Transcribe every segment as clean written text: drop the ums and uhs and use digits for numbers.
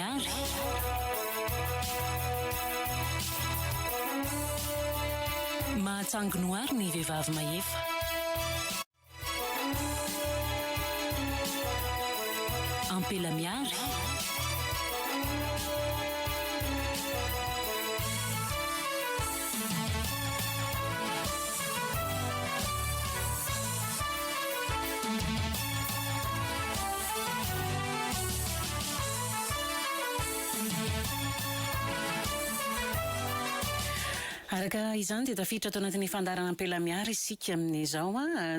Miary. Mahatsangy noary ny vehivavy mahefa. Ampela Miary. Araka izany dia tafiditra ato anatin'ny fandaharana Ampela Miary isika amin'izao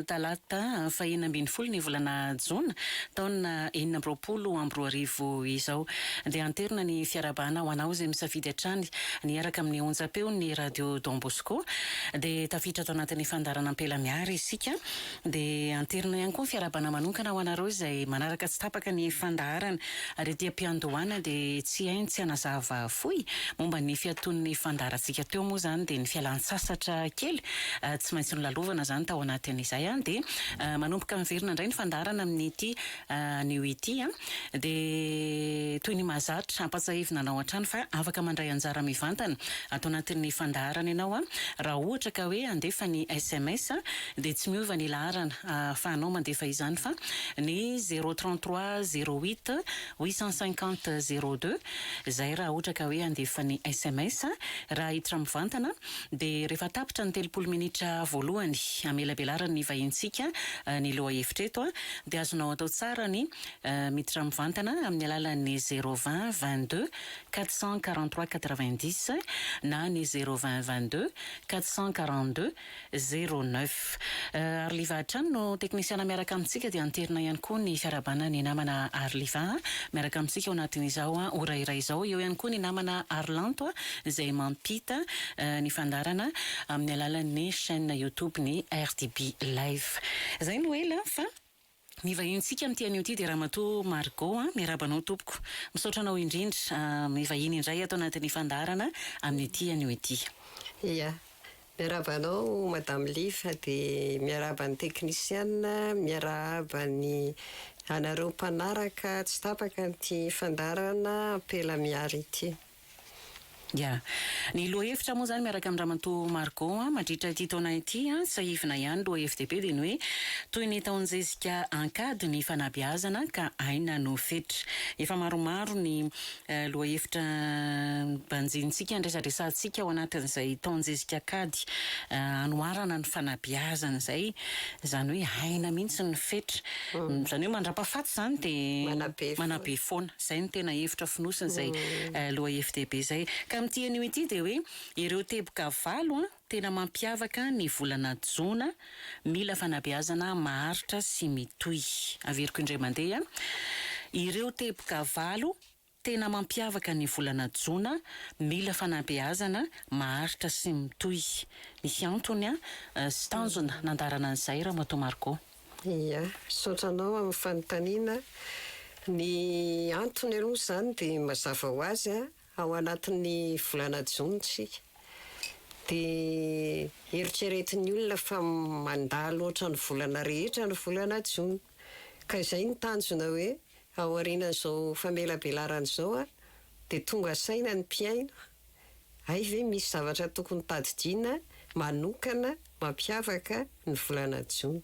talata fahenina ambin'ny folo ny volana jona taona 2026 izao. Dia anterina ny fiarahabana ho anao izay misafidy hatrany ny hiaraka amin'ny onjam-peon'ny Radio Don Bosco. Dia tafiditra ato anatin'ny fandaharana Ampela Miary isika. Dia anterina ihany koa ny fiarahabana manokana ho anareo izay manaraka tsy tapaka ny fandaharana. Ary ety am-piandohana dia tsy hay ny tsy hanazava fohy momba ny fiatoan'ny fandaharantsika teo moa izany dia ny fialan-tsasatra kely tsy maintsy nolalovana izany tao anatin'izay. Dia manomboka miverina indray ny fandaharana amin'ity anio ity. Dia toy ny mahazatra, ampatsahivina anao hatrany fa afaka mandray anjara mivantana ato anatin'ny fandaharana ianao raha ohatra ka hoe handefa ny sms dia tsy miova ny laharana ahafahanao mandefa izany fa ny zéro 33 08 850 02 izay raha ohatra ka hoe handefa ny sms. Raha hiditra mivantana dia rehefa tapitra ny 30 minitra voalohany hamelabelaran'ny vahintsika ny lohahevitra eto dia azonao atao tsara ny miditra mivantana amin'ny alalan'ny zéro 20 22 443 90 na ny zéro 20 22 442 09. Arliva hatrany no teknisiana miaraka amintsika dia anterina ihany koa ny fiarahabana ny namana Arliva miaraka amintsika ao anatin'izao ora iray izao. Eo ihany koa ny namana Arlanto izay mampita ny fandaharana amin'ny alalan'ny chaîne YouTube ny RDB Live. Izay no ela fa ny vahinintsika amin'ity anio ity dia Ramatoa Margot a! Miarahaba anao tompoko. Misaotra anao indrindra mivahiny indray ato anatin'ny fandaharana amin'ity anio ity. Ia. Miarahaba anao Madame Liva dia miarahaba ny teknisiana, miarahaba ny anareo mpanaraka tsy tapaka an'ity fandaharana Ampela Miary ity. Ya. Ny lohahevitra moa izany miaraka amin'i Ramatoa Margot an, mandritra ity taona ity an, tsiahivina ihany lohahevi-dehibe dia ny hoe toy ny taon-jezika an-kady ny fanabeazana ka aina no fetra. Efa maromaro ny lohahevitra banjinintsika niresadresantsika ao anatin'izay taon-jezika an-kady hanoharana ny fanabeazana izay, izany hoe aina mihitsy ny fetra. Izany hoe mandra-pahafaty izany dia manabe foana. Izay no tena hevitra fonosin'izay lohahevi-dehibe izay. Ka amin'ity anio ity dia hoe ireo teboka valo tena mampiavaka ny volana jona mila fanabeazana maharitra sy mitohy. Averiko indray mandeha, ireo teboka valo tena mampiavaka ny volana jona mila fanabeazana maharitra sy mitohy. Misy antony sy tanjona nandaharana an'izay Ramatoa Margot. Ia, misaotra anao amin'ny fanontaniana. Ny antony aloha izany dia mazava ho azy, ao anatin'ny volana jona isika. Dia eritreretin'ny olona fa mandalo ohatran'ny volana rehetra ny volana jona. Ka izay no tanjona hoe aorianan'izao famelabelarana izao dia tonga saina ny mpihaino Hay ve misy zavatra tokony tadidiana manokana mampiavaka ny volana jona.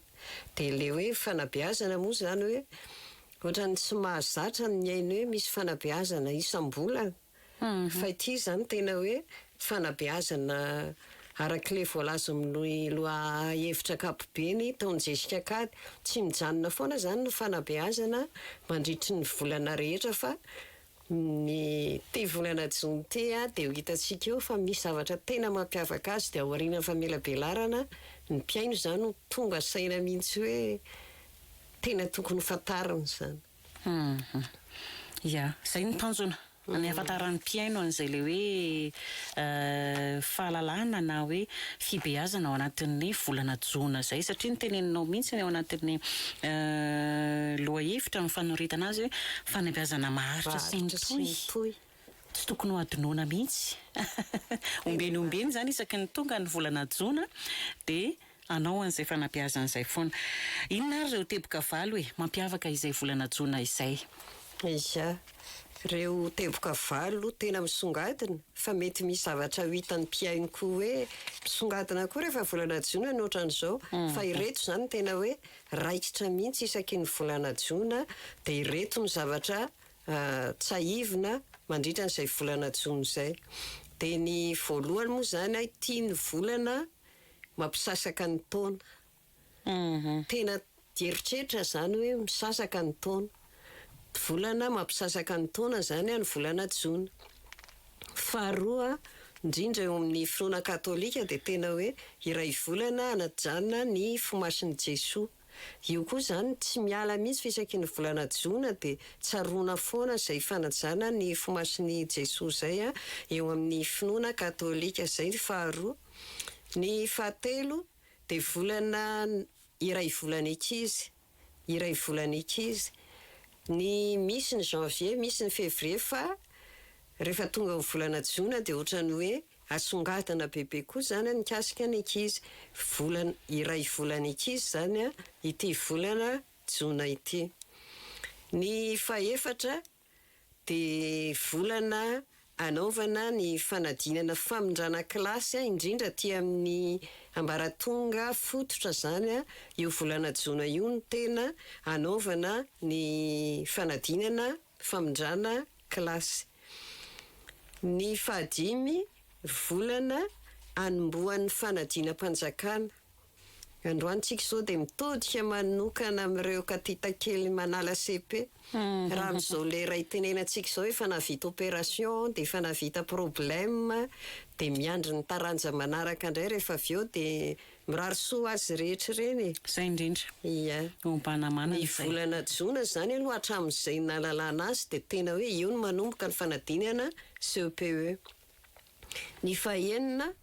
Dia ilay hoe fanabeazana moa izany hoe ohatran'ny tsy mahazatra ny mihaino hoe misy fanabeazana isam-bolana fa ity izany tena hoe fanabeazana arak'ilay voalaza amin'ny lohahevitra ankapobeny taon-jesika kady. Tsy mijanona foana izany ny fanabeazana mandritry ny volana rehetra fa Ny ity volana jona ity dia ho hitantsika eo fa misy zavatra tena mampiavaka azy dia aorianan'ny famelabelarana ny mpihaino izany ho tonga saina mihitsy hoe tena tokony ho fantarina izany. Hum. Ya, izay no tanjona, ny hahafantaran'ny mpihaino an'izay ilay hoe fahalalana na hoe fibeazana ao anatin'ny volana jona izay satria noteneninao mihitsy ny ao anatin'ny lohahevitra amin'ny fanoritana azy hoe fanabeazana maharitra sy mitohy. Tsy tokony ho hadinoina mihitsy. Ombieny ombieny izany isaky ny tonga ny volana jona dia hanao an'izay fanabeazana izay foana. Inona ary ireo teboka valo e mampiavaka izay volana jona izay? Ia. Ireo teboka valo tena misongadina fa mety misy zavatra ho hitan'ny mpihaino koa hoe misongadina koa rehefa volana jona ny ohatran'izao fa ireto izany tena hoe raikitra mihitsy isaky ny volana jona dia ireto ny zavatra tsahivina mandritra an'izay volana jona izay. Dia ny voalohany moa izany ity ny volana mampisasaka ny taona. Tena eritreritra izany hoe misasaka ny taona. Volana mampisasaka ny taona izany ny volana jona. Faharoa, indrindra eo amin'ny finoana katolika dia tena hoe iray volana hanajana ny fomasin'i Jesoa. Io koa izany tsy miala mihitsy fa isaky ny volana jona dia tsaroana foana izay fanajana ny fomasin'i Jesoa izay eo amin'ny finoana katolika. Izay ny faharoa. Ny fahatelo Dia volana iray volana ankizy, iray volana ankizy. Ny misy ny janvier, misy ny février fa rehefa tonga ny volana jona dia ohatran'ny hoe asongadina bebe koa izany mikasika ny ankizy. Volana, iray volana ankizy izany ity volana jona ity. Ny fahefatra dia volana anaovana ny fanadinana famindrana kilasy, indrindra aty amin'ny ambaratonga fototra izany, io volana jona io no tena anaovana ny fanadinana famindrana kilasy. Ny fahadimy, volana anombohan'ny fanadinam-panjakana. Androany tsika izao dia mitodika manokana amin'ireo katita kely manala cepe. Raha amin'izao lera itenenantsika izao efa nahavita opération dia efa nahavita problème dia miandry ny taranja manaraka indray rehefa avy eo dia mirary soa azy rehetra ireny e. Izay indrindra. Ia. Ombana manana Ny izay. volana jona izany aloha hatramin'izay nahalalana azy dia tena hoe io no manomboka ny fanadinana CEPE. Ny fahenina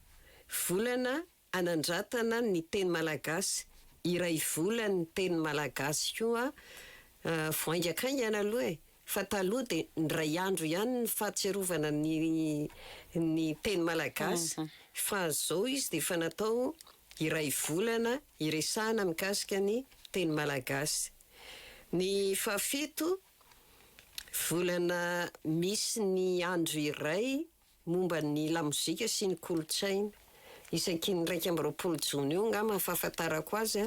volana Anandratana ny teny malagasy, iray volan ny teny malagasy koa vao haingankaingana aloha e! Fa taloha dia indray andro ihany ny fahatsiarovana ny ny teny malagasy fa zao izy dia efa natao iray volana hiresahana mikasika ny teny malagasy. Ny fahafito volana misy ny andro iray Momba ny lamozika sy ny kolontsaina. Isaky ny 21 jona eo angamba ny fahafantarako azy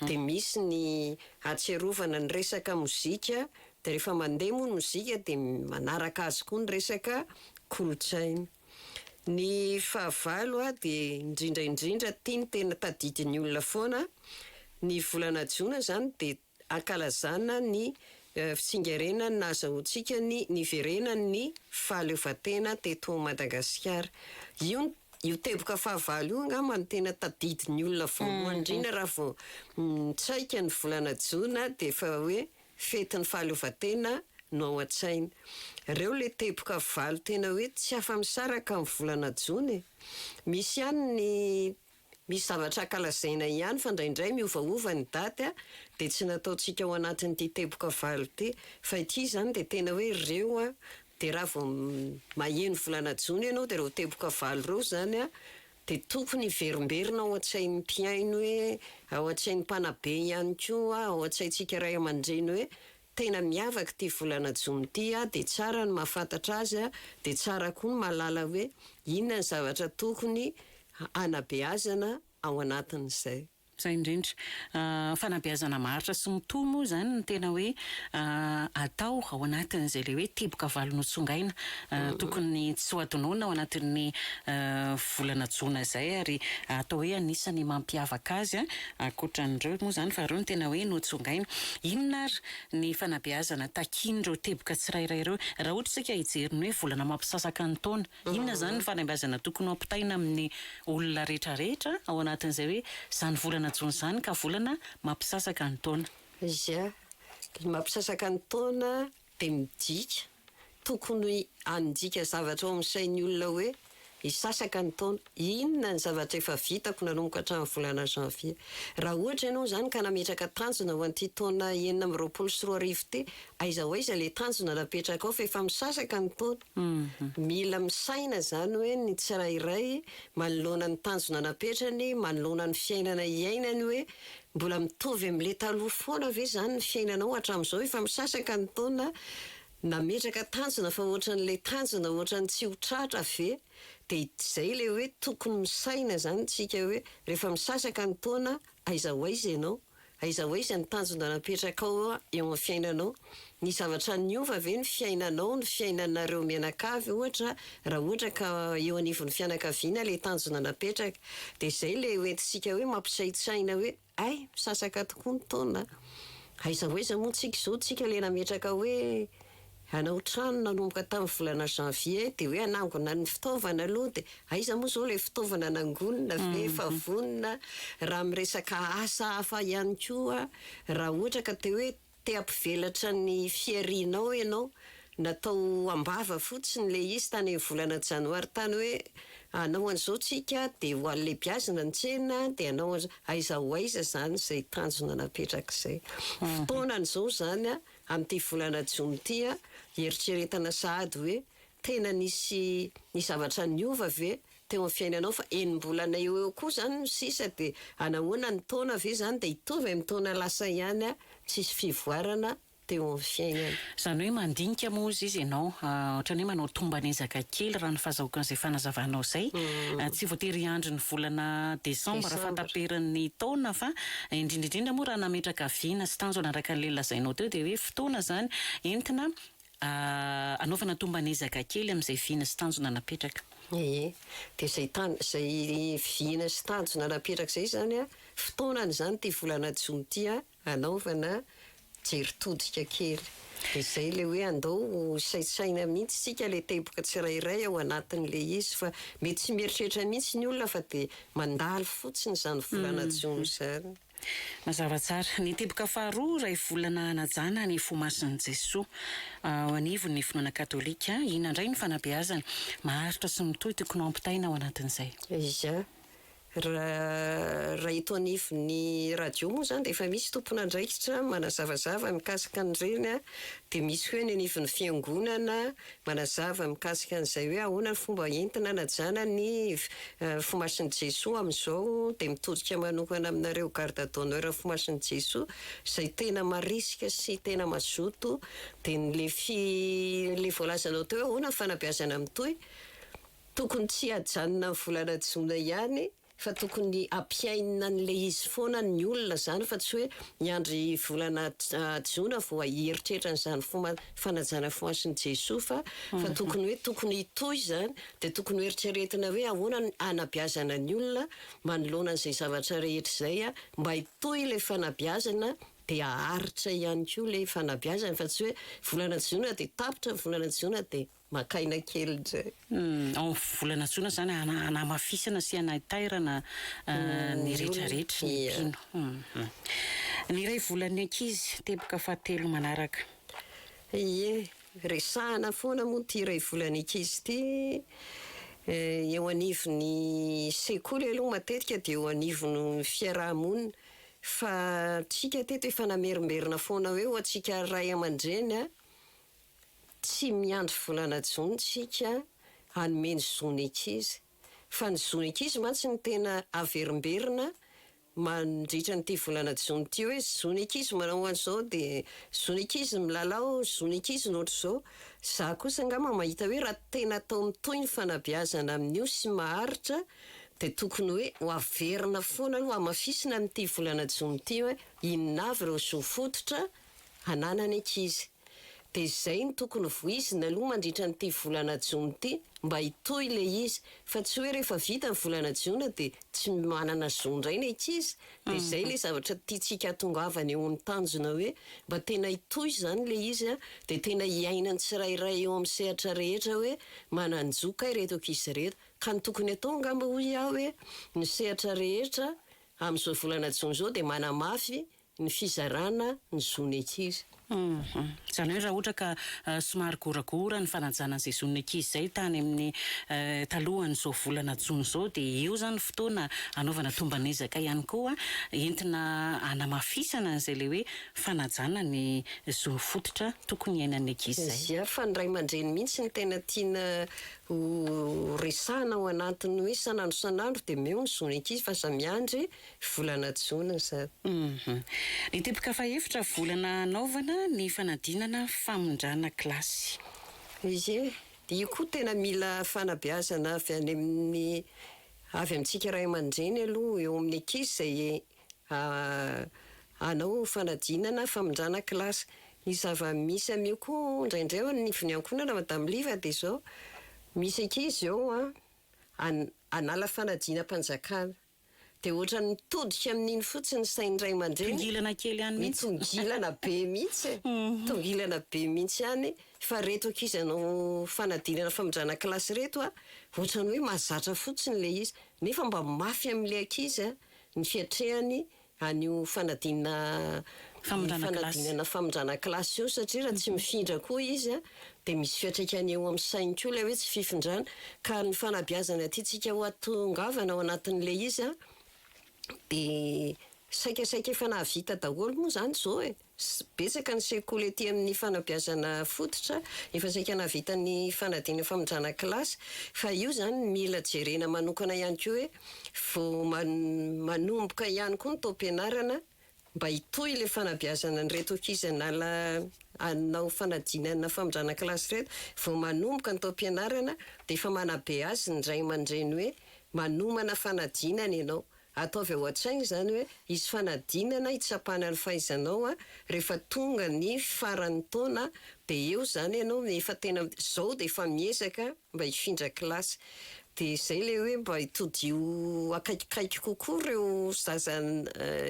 dia misy ny ahatsiarovana ny resaka mozika dia rehefa mandeha moa ny mozika dia manaraka azy koa ny resaka kolontsaina. Ny fahavalo dia indrindra indrindra ity no tena tadidin'ny olona foana, ny volana jona izany dia Ankalazana ny fitsingerenan'ny nahazahoantsika ny niverenan'ny fahaleovantena teto Madagasikara. Io io teboka fahavalo io angamba no tena tadidin'ny olona voalohany indrindra raha vao mitsaika ny volana jona dia efa hoe fetin'ny fahaleovantena no ao an-tsaina. Ireo ilay teboka valo tena hoe tsy afa-misaraka amin'ny volana jona e. Misy ihany ny Misy zavatra ankalazaina ihany fa indraindray miovaova ny daty dia tsy nataontsika ao anatin'ity teboka valo ity fa ity izany dia tena hoe ireo dia raha vao maheno volana jona ianao dia ireo teboka valo ireo izany dia tokony hiverimberina ao an-tsain'ny mpihaino hoe ao an-tsain'ny mpanabe ihany koa ao an-tsaintsika ray aman-dreny hoe Tena miavaka ity volana jona ity a, dia tsara ny mahafantatra azy a, dia tsara koa ny mahalala hoe inona ny zavatra tokony hanabeazana ao anatin'izay. Izay indrindra. Fanabeazana maharitra sy mitohy moa izany no tena hoe atao ao anatin'izay ilay hoe teboka valo notsongaina. Tokony tsy ho adinoina ao anatin'ny volana jona izay ary atao hoe anisan'ny mampiavaka azy Ankoatran'ireo moa izany fa ireo no tena hoe notsongaina. Inona ary ny fanabeazana takian'ireo teboka tsirairay ireo? Raha ohatra isika hijery ny hoe volana mampisasaka ny taona, inona izany ny fanabeazana tokony ho ampitaina amin'ny olona rehetra rehetra ao anatin'izay hoe izany volana jona izany ka volana mampisasaka ny taona? Ia, ny mampisasaka ny taona dia midika Tokony handika zavatra ao amin'ny sain'ny olona hoe hisasaka ny taona. Inona ny zavatra efa vitako nanomboka hatramin'ny volana janvier? Raha ohatra ianao izany ka nametraka tanjona ho an'ity taona 2026 ity, aiza ho aiza ilay tanjona napetrakao fa efa misasaka ny taona? Mila misaina izany hoe ny tsirairay manoloana ny tanjona napetrany, manoloana ny fiainana iainany hoe mbola mitovy amin'ilay taloha foana ve izany ny fiainanao hatramin'izao? Efa misasaka ny taona. Nametraka tanjona fa ohatran'ilay tanjona ohatran'ny tsy ho tratra ve? Dia izay ilay hoe tokony misaina izany tsika hoe rehefa misasaka ny taona aiza ho aiza ianao? Aiza ho aiza ny tanjona napetrakao eo amin'ny fiainanao? Ny zavatra niova ve ny fiainanao, ny fiainanareo mianakavy ohatra, raha ohatra ka eo anivon'ny fianakaviana ilay tanjona napetraka? Dia izay ilay hoentintsika hoe mampisaintsaina hoe. Hay, misasaka tokoa ny taona a! Aiza ho aiza moa tsika izao, tsika ilay nametraka hoe hanao trano nanomboka tamin'ny volana janvier dia hoe hanangona ny fitaovana aloha dia aiza moa izao ilay fitaovana nangonina ve efa vonona? Raha miresaka asa hafa ihany koa, raha ohatra ka te hoe Te hampivelatra ny fiharianao ianao. Natao am-bava fotsiny ilay izy tany amin'ny volana janoary tany hoe hanao an'izao tsika dia ho alebiazina ny tsena dia hanao an'izao. Aiza ho aiza izany izay tanjona napetraka izay. Fotoanany izao izany amin'ity volana jona ity hieritreretana sahady hoe tena nisy ny zavatra niova ve teo amin'ny fiainanao fa enim-bolana eo eo koa izany no sisa dia anahoana ny taona ve izany dia hitovy amin'ny taona lasa ihany tsisy fivoarana teo amin'ny fiainana. Izany hoe mandinika moa hozy izy ianao, ohatran'ny hoe manao tomban'ezaka kely raha ny fahazahoako an'izay fanazavanao izay. Tsy voatery hiandry ny volana desambra fahataperan'ny taona fa indrindra indrindra moa raha nametraka vina sy tanjona araka an'ilay lazainao teo dia hoe fotoana izany entina Anaovana tomban'ezaka kely amin'izay vina sy tanjona napetraka. Ie, dia izay tan, izay vina sy tanjona napetraka izay izany an, fotoanany izany ity volana jona ity an, hanaovana jery todika kely. Dia izay ilay hoe andao ho saintsaina mihitsy isika ilay teboka tsirairay ao anatin'ilay izy fa mety tsy mieritreritra mihitsy ny olona fa dia mandalo fotsiny izany volana jona izany. Mazava tsara. Ny teboka faharoa, iray volana hanajana ny Fo Masin'i Jesoa. Ao anivon'ny finoana katolika, inona indray ny fanabeazana maharitra sy mitohy tokony ho ampitaina ao anatin'izay? Ia. Raha raha eto anivon'ny radio moa izany dia efa misy tompon'andraikitra manazavazava mikasika an'ireny an, dia misy koa eny anivon'ny fiangonana manazava mikasika an'izay hoe ahoana ny fomba entina hanajana ny Fo Masin'i Jesoa amin'izao dia mitodika manokana aminareo garde d'honneur Fo Masin'i Jesoa izay tena marisika sy tena mazoto dia ny le fi le voalazanao teo hoe ahoana ny fanabeazana mitohy tokony tsy hajanona amin'ny volana jona ihany fa tokony ampiainina an'ilay izy foana ny olona izany fa tsy hoe hiandry volana jona vao hieritreritra an'izany fomba fanajana Fo Masin'i Jesoa fa fa tokony hoe tokony hitohy izany Dia tokony ho eritreretina hoe ahoana ny hanabeazana ny olona manoloana an'izay zavatra rehetra izay mba hitohy ilay fanabeazana dia haharitra ihany koa ilay fanabeazana fa tsy hoe volana jona dia tapitra ny volana jona dia maka aina kely indray. Ao amin'ny volana jona izany hanamafisana sy hanaitairana ny rehetra rehetra ny mpino. Ny iray volan'ny ankizy, teboka fahatelo manaraka. Ie. Resahana foana moa ity iray volan'ny ankizy ity eo anivon'ny sekoly aloha matetika dia eo anivon'ny fiaraha-monina fa tsika teto efa namerimberina foana hoe ho antsika ray aman-dreny a, tsy miandry volana jona tsika hanome ny zon'ny ankizy fa ny zon'ny ankizy mantsy no tena averimberina Mandritra an'ity volana jona ity hoe zon'ny ankizy manao an'izao dia zon'ny ankizy milalao, zon'ny ankizy ny ohatr'izao. Za kosa angamba mahita hoe raha tena atao mitohy ny fanabeazana amin'io sy maharitra dia tokony hoe ho averina foana aloha, hamafisina amin'ity volana jona ity hoe inona avy ireo zo fototra ananan'ny ankizy. Dia izay no tokony voizina aloha mandritra an'ity volana jona ity mba hitohy ilay izy fa tsy hoe rehefa vita ny volana jona dia tsy manana zo indray ny ankizy. Dia izay ilay zavatra tiantsika hatongavana eo amin'ny tanjona hoe mba tena hitohy izany ilay izy dia tena hiainan'ny tsirairay eo amin'ny sehatra rehetra hoe manan-jo kay ireto ankizy ireto. Ka ny tokony atao angamba hoy aho hoe ny sehatra rehetra amin'izao volana jona izao dia manamafy ny fizarana ny zon'ny ankizy. Izany hoe raha ohatra ka somary goragora ny fanajana an'izay zon'ny ankizy izay tany amin'ny talohan'izao volana jona izao dia eo izany ny fotoana hanaovana tomban'ezaka ihany koa entina hanamafisana an'izay ilay hoe fanajana ny zo fototra tokony hiainan'ny ankizy izay. Ia, fa ny ray aman-dreny mihitsy no tena tiana ho resahana ao anatin'ny hoe isan'andro isan'andro dia omeo ny zon'ny ankizy fa aza miandry Volana jona izany. Ny teboka fahefitra, volana hanaovana ny fanadinana famindrana kilasy. Ie, io koa tena mila fanabeazana avy any amin'ny avy amintsika ray aman-dreny aloha eo amin'ny ankizy izay hanao fanadinana famindrana kilasy. Ny zava-misy amin'io koa indraindray eo anivon'ny ankohonana Madame Liva dia izao, misy ankizy eo an, hanala fanadinam-panjakana. Dia ohatran'ny mitodika amin'iny fotsiny ny sain'ny ray aman-dreny. Tongilana kely ihany mihitsy. Mitongilana be mihitsy e. Tongilana be mihitsy ihany. Fa ireto ankizy hanao fanadinana famindrana kilasy ireto an, ohatran'ny hoe mahazatra fotsiny ilay izy. Nefa mba mafy amin'ilay ankizy ny fiatrehany an'io fanadinana fanadinana famindrana kilasy io satria raha tsy mifindra koa izy dia misy fiantraikany eo amin'ny sainy koa ilay hoe tsy fifindrana ka ny fanabeazana tiantsika ho atongavana ao anatin'ilay izy dia saika saika efa nahavita daholo moa izany izao e! Betsaka ny sekoly aty amin'ny fanabeazana fototra efa saika nahavita ny fanadinana famindrana kilasy fa io izany mila jerena manokana ihany koa hoe vao manomboka ihany koa ny taom-pianarana mba hitohy ilay fanabeazana an'ireto ankizy hanala hanao fanadinana famindrana kilasy ireto vao manomboka ny taom-pianarana dia efa manabe azy ny ray aman-dreny hoe manomana fanadinana ianao Ataovy ao an-tsaina izany hoe hisy fanadinana hitsapana ny fahaizanao rehefa tonga ny faran'ny taona dia eo izany ianao efa tena izao dia efa miezaka mba hifindra kilasy. Dia izay ilay hoe mba itodiho akaikikaiky kokoa ireo zaza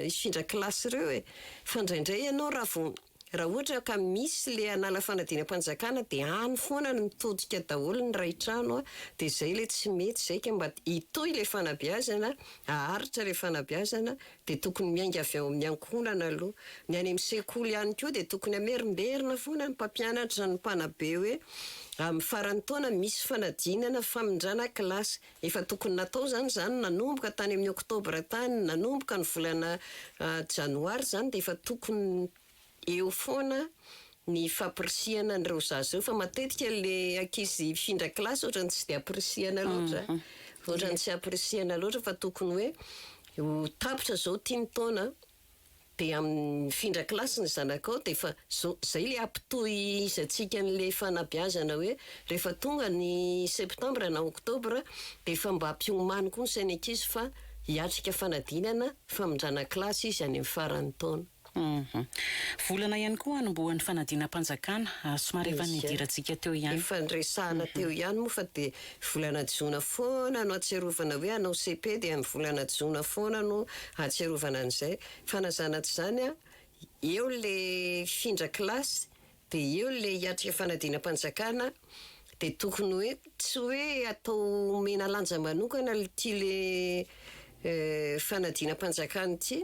hifindra kilasy ireo e! Fa indraindray ianao raha vao Raha ohatra ka misy le hanala fanadinam-panjakana de any foana no mitodika daholo ny ray trano a, de zay le tsy mety zay ka mba hitohy le fanabeazana, haharitra le fanabeazana de tokony miainga avy ao amin'ny ankohonana aloha. Ny any amin'ny sekoly ihany koa de tokony hamerimberina foana ny mpampianatra ny mpanabe hoe amin'ny faran'ny taona misy fanadinana famindrana kilasy. Efa tokony natao zany izany nanomboka tany amin'ny oktobra tany, nanomboka ny volana janoary zany de efa tokony Eo foana ny fampirisihana an'ireo zaza ireo fa matetika le ankizy mifindra kilasy ohatran'ny tsy dia ampirisihana loatra, ohatran'ny tsy ampirisihana loatra fa tokony hoe ho tapitra zao ity ny taona dia amin'ny mifindra kilasy ny zanakao dia efa zao, zay le ampitohizantsika an'le fanabeazana hoe rehefa tonga ny septambra na oktobra dia efa mba ampiomano koa ny sain'ny ankizy fa hiatrika fanadinana famindrana kilasy izy any amin'ny faran'ny taona. Volana ihany koa hanombohan'ny fanadinam-panjakana, somary efa nidirantsika teo ihany. Efa niresahana teo ihany moa fa dia volana jona foana no ahatsiarovana hoe hanao cepe dia amin'ny volana jona foana no ahatsiarovana an'izay. Fa na izany na tsy izany an, eo ilay hifindra kilasy dia eo ilay hiatrika fanadinam-panjakana dia tokony hoe tsy hoe atao omena lanja manokana ity ilay fanadinam-panjakana ity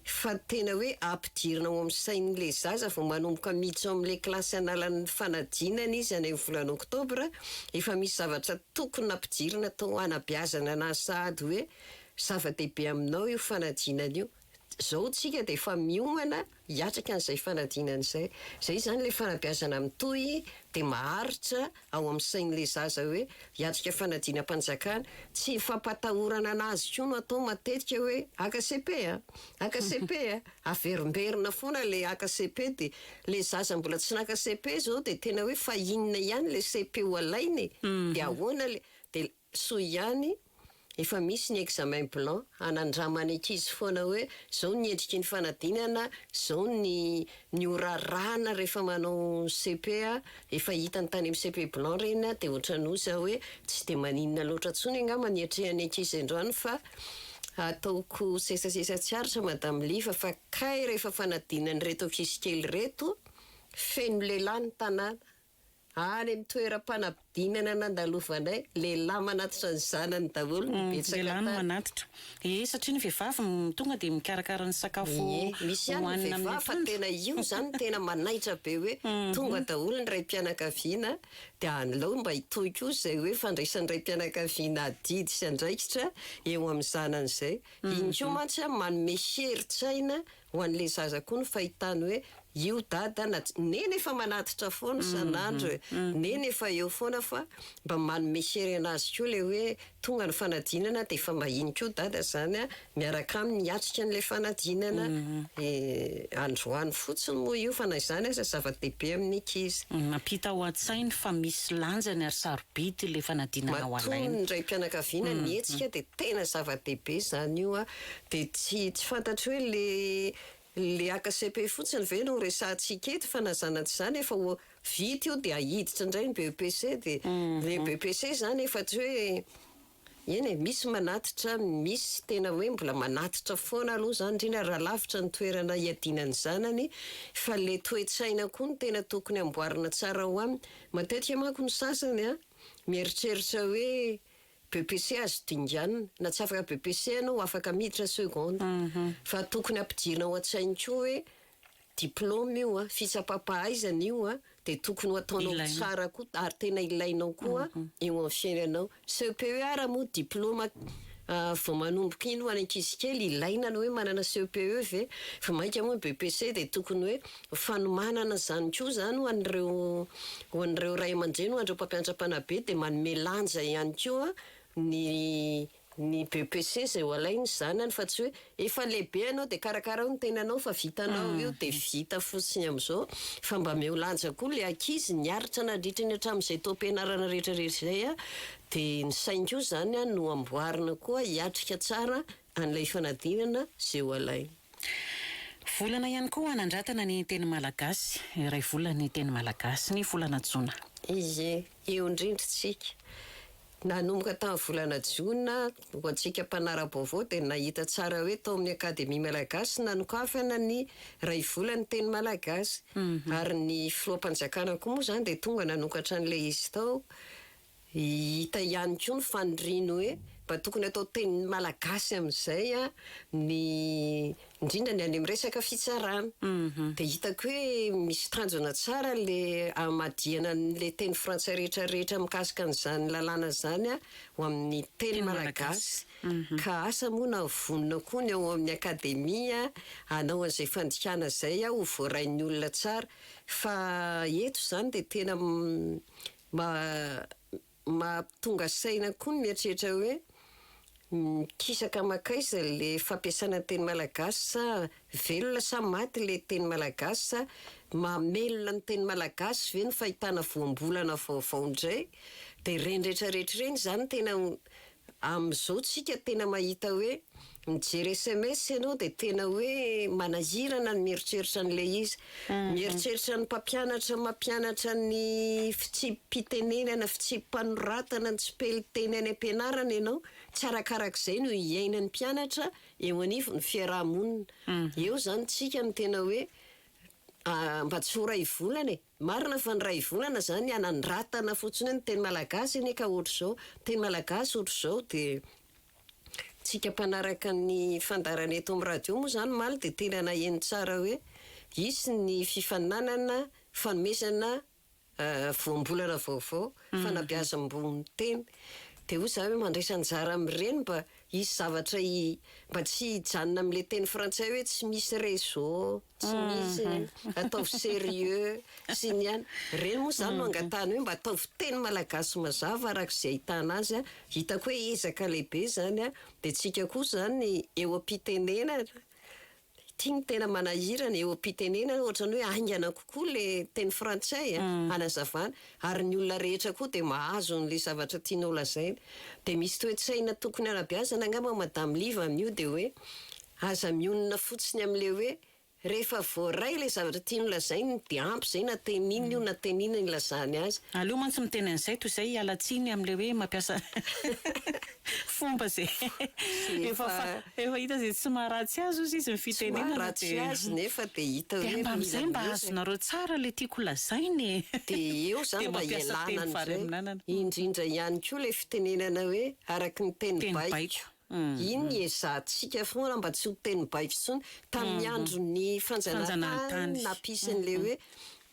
Fa tena hoe ampidirina ao amin'ny sain'ilay zaza vao manomboka miditra ao amin'ilay kilasy hanala ny fanadinana izy any amin'ny volana oktobra, efa misy zavatra tokony nampidirina tao hanabeazana anazy sahady hoe zava-dehibe aminao io fanadinana io. Izao tsika dia efa miomana hiatrika an'izay fanadinana izay. Izay izany ilay fanabeazana mitohy dia maharitra ao amin'ny sain'ilay zaza hoe hiatrika fanadinam-panjakana. Tsy fampatahorana anazy koa no atao matetika hoe haka cepe a! Haka cepe a! Averimberina foana ilay haka cepe dia ilay zaza mbola tsy naka cepe izao dia tena hoe fa inona ihany ilay cepe ho alaina e? Dia ahoana ilay, dia Soa ihany, efa misy ny examen blanc, hanandraman'ny ankizy foana hoe zao ny endriky ny fanadinana, zao ny ny ho rarahana rehefa manao cepe a, efa hitany tany amin'ny cepe blanc ireny a, dia ohatran'ny hoy za hoe tsy dia maninona loatra intsony angamba ny hiatrehan'ny ankizy androany fa ataoko sesasesa tsy aritra madame Liva fa kay rehefa fanadinan'ireto ankizy kely ireto, feno lehilahy ny tanàna. Any amin'ny toeram-panadinana nandalovanay, lehilahy manatitra ny zanany daholo no betsaka Lehilahy no tany. manatitra. Ee, satria ny vehivavy tonga dia mikarakara ny sakafo Ie, misy ihany ny hohanina amin'ny vehivavy fa atoandro. tena io izany no tena manaitra be hoe tonga daholo ny raim-pianakaviana dia aleo mba hitohy koa izay hoe fandraisan'ny raim-pianakaviana adidy sy andraikitra eo amin'ny zanany izay. Iny koa mantsy manome herin-tsaina ho an'ilay zaza koa ny fahitany hoe. Io dada na neny efa manatitra foana isan'andro e, neny efa eo foana fa mba manome hery anazy koa le hoe tonga ny fanadinana de efa mba iny koa dada zany a miaraka aminy hiatrika an'ilay fanadinana e, androany fotsiny moa io fa na izany aza zava-dehibe amin'ny ankizy. Mampita ao an-tsainy fa misy lanjany ary sarobidy ilay fanadinana ho Matoa alaina. ny raim-pianakaviana nihetsika de tena zava-dehibe zany io a, de tsy tsy fantatro hoe le Le HCP fotsiny ve no resahantsika eto fa na zana tsy zany efa ho vita io de ahiditra indray ny BEPC de le BEPC zany efa tsy hoe eny e misy manatitra misy tena hoe mbola manatitra foana aloha zany indrindra raha lavitra ny toerana hiadiana ny zanany fa le toe-tsaina koa no tena tokony amboarina tsara ho aminy. Matetika manko ny sasany a mieritreritra hoe BEPC azo dinganina, na tsy afaka BEPC ianao afaka miditra seconde. Fa tokony ampidirina ao an-tsainy koa hoe diplôme io a, fitsapam-pahaizana io a, dia tokony ho ataonao Ilaina. tsara koa ary tena ilainao koa eo amin'ny fiainanao. CEPE ara moa diplôme vao manomboka iny ho an'ny ankizy kely, ilaina ny hoe manana CEPE ve? Fa mainka moa ny BEPC dia tokony hoe fanomanana izany koa izany ho an'ireo ho an'ireo ray aman-dreny, ho an'ireo mpampianatra mpanabe dia manome lanja ihany koa ny ny BEPC izay ho alainy zanany fa tsy hoe efa lehibe ianao dia karakarao ny tenanao fa vitanao io dia vita fotsiny amin'izao fa mba omeo lanja koa ilay ankizy niaritra nandritra ny hatramin'izay taom-pianarana rehetra rehetra izay dia ny sainy koa izany no amboarina koa hiatrika tsara an'ilay fanadinana izay ho alainy. Volana ihany koa hanandratana ny teny malagasy, iray volana ny teny malagasy, ny volana jona. Ie, eo indrindra isika. Nanomboka tamin'ny volana jona, ho antsika mpanara-baovao dia nahita tsara hoe tao amin'ny Akademia Malagasy nanokafana ny iray volan'ny teny malagasy. Ary ny filoham-panjakana koa moa izany dia tonga nanokatra an'ilay izy tao. Hita ihany koa ny faniriany hoe mba tokony atao teny malagasy amin'izay ny indrindra ny any amin'ny resaka fitsarana. Dia hitako hoe misy tanjona tsara ilay hamadihana an'ilay teny frantsay rehetra rehetra mikasika an'izany lalàna izany ho amin'ny teny malagasy. Ka asa moa na vonona koa ny ao amin'ny akademia hanao an'izay fandikana izay ho voarain'ny olona tsara. Fa eto izany dia tena Mahatonga saina koa ny mieritreritra hoe mikisaka mankaiza le fampiasana ny teny malagasy sa velona sa maty le teny malagasy sa mamelona ny teny malagasy ve ny fahitana voambolana vaovao indray dia ireny rehetra rehetra ireny izany tena Amin'izao tsika tena mahita hoe mijery sms ianao dia tena hoe manahirana ny mieritreritra an'ilay izy. Mieritreritra ny mpampianatra mampianatra ny fitsipi-pitenenana, fitsipi-panoratana, ny tsipelin-teny any am-pianarana ianao. Tsy arakarak'izay no iainan'ny mpianatra eo anivon'ny fiaraha-monina. Eo izany tsika no tena hoe mba tsy ho ray volana e! Marina fa ny iray volana zany hanandratana fotsiny hoe ny teny malagasy anie ka ohatr'izao, teny malagasy ohatr'izao dia tsika mpanaraka ny fandaharana eto amin'ny radio moa zany omaly dia tena naheno tsara hoe hisy ny fifaninanana fanomezana voambolana vaovao, fanabeazam-boho ny teny. Dia hoy za hoe mandraisa anjara amin'ireny mba hisy zavatra mba tsy hijanona amin'ilay teny frantsay hoe tsy misy réseau. Tsy misy ataovy sérieux sy ny an. Ireny moa izany no angatahana hoe mba ataovy teny malagasy mazava araka izay ahitana azy an. Hitako hoe ezaka lehibe izany an. Dia tsika koa izany eo am-pitenenana, ity no tena manahirana, eo am-pitenenana ohatran'ny hoe haingana kokoa ilay teny frantsay an, hanazavana. Ary ny olona rehetra koa dia mahazo an'ilay zavatra tianao lazaina. Dia misy toe-tsaina tokony hanabeazana angamba Madame Liva amin'io dia hoe Aza mionona fotsiny amin'ilay hoe rehefa voaray ilay zavatra tiany holazainy dia ampy izay na teny inona io na teny inona ilazany azy. Aleo mantsy miteny an'izay toy izay hiala tsiny amin'ilay hoe mampiasa fomba izay efa efa hita izay tsy maharatsy azy hozy izy ny Tsy fitenenana maharatsy dia azy nefa dia hita dia hoe mba mila amin'izay mba miezaka. azonareo tsara ilay tiako lazaina e! Dia eo izany Dia mba mampiasa hialana teny vary an'izay. amin'anana. Indrindra ihany koa ilay fitenenana hoe araka ny teny Teny baiko. baiko. Iny ny ezahantsika foana mba tsy ho teny baiko intsony. Tamin'ny andron'ny fanjanahantany nampisy an'ilay hoe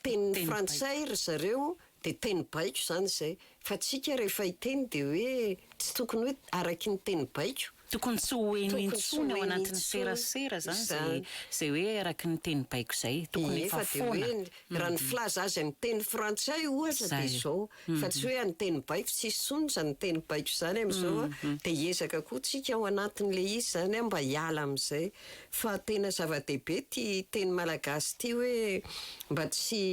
teny frantsay ry zareo dia teny baiko izany izay. Fa tsika rehefa hiteny dia hoe tsy tokony hoe araky ny teny baiko. Tokony tsy ho heno Tokony tsy ho intsony ao heno anatin'ny intsony serasera izany izay izany. izay hoe araka ny teny baiko izay. Tokony Ie, efa fa dia foana. hoe raha ny filaza azy amin'ny teny frantsay ohatra dia Izay. izao, fa tsy hoe amin'ny teny baiko, tsisy intsony izany teny baiko izany amin'izao a, dia hiezaka koa tsika ao anatin'ilay izy izany mba hiala amin'izay. Fa tena zava-dehibe ity teny malagasy ity hoe mba tsy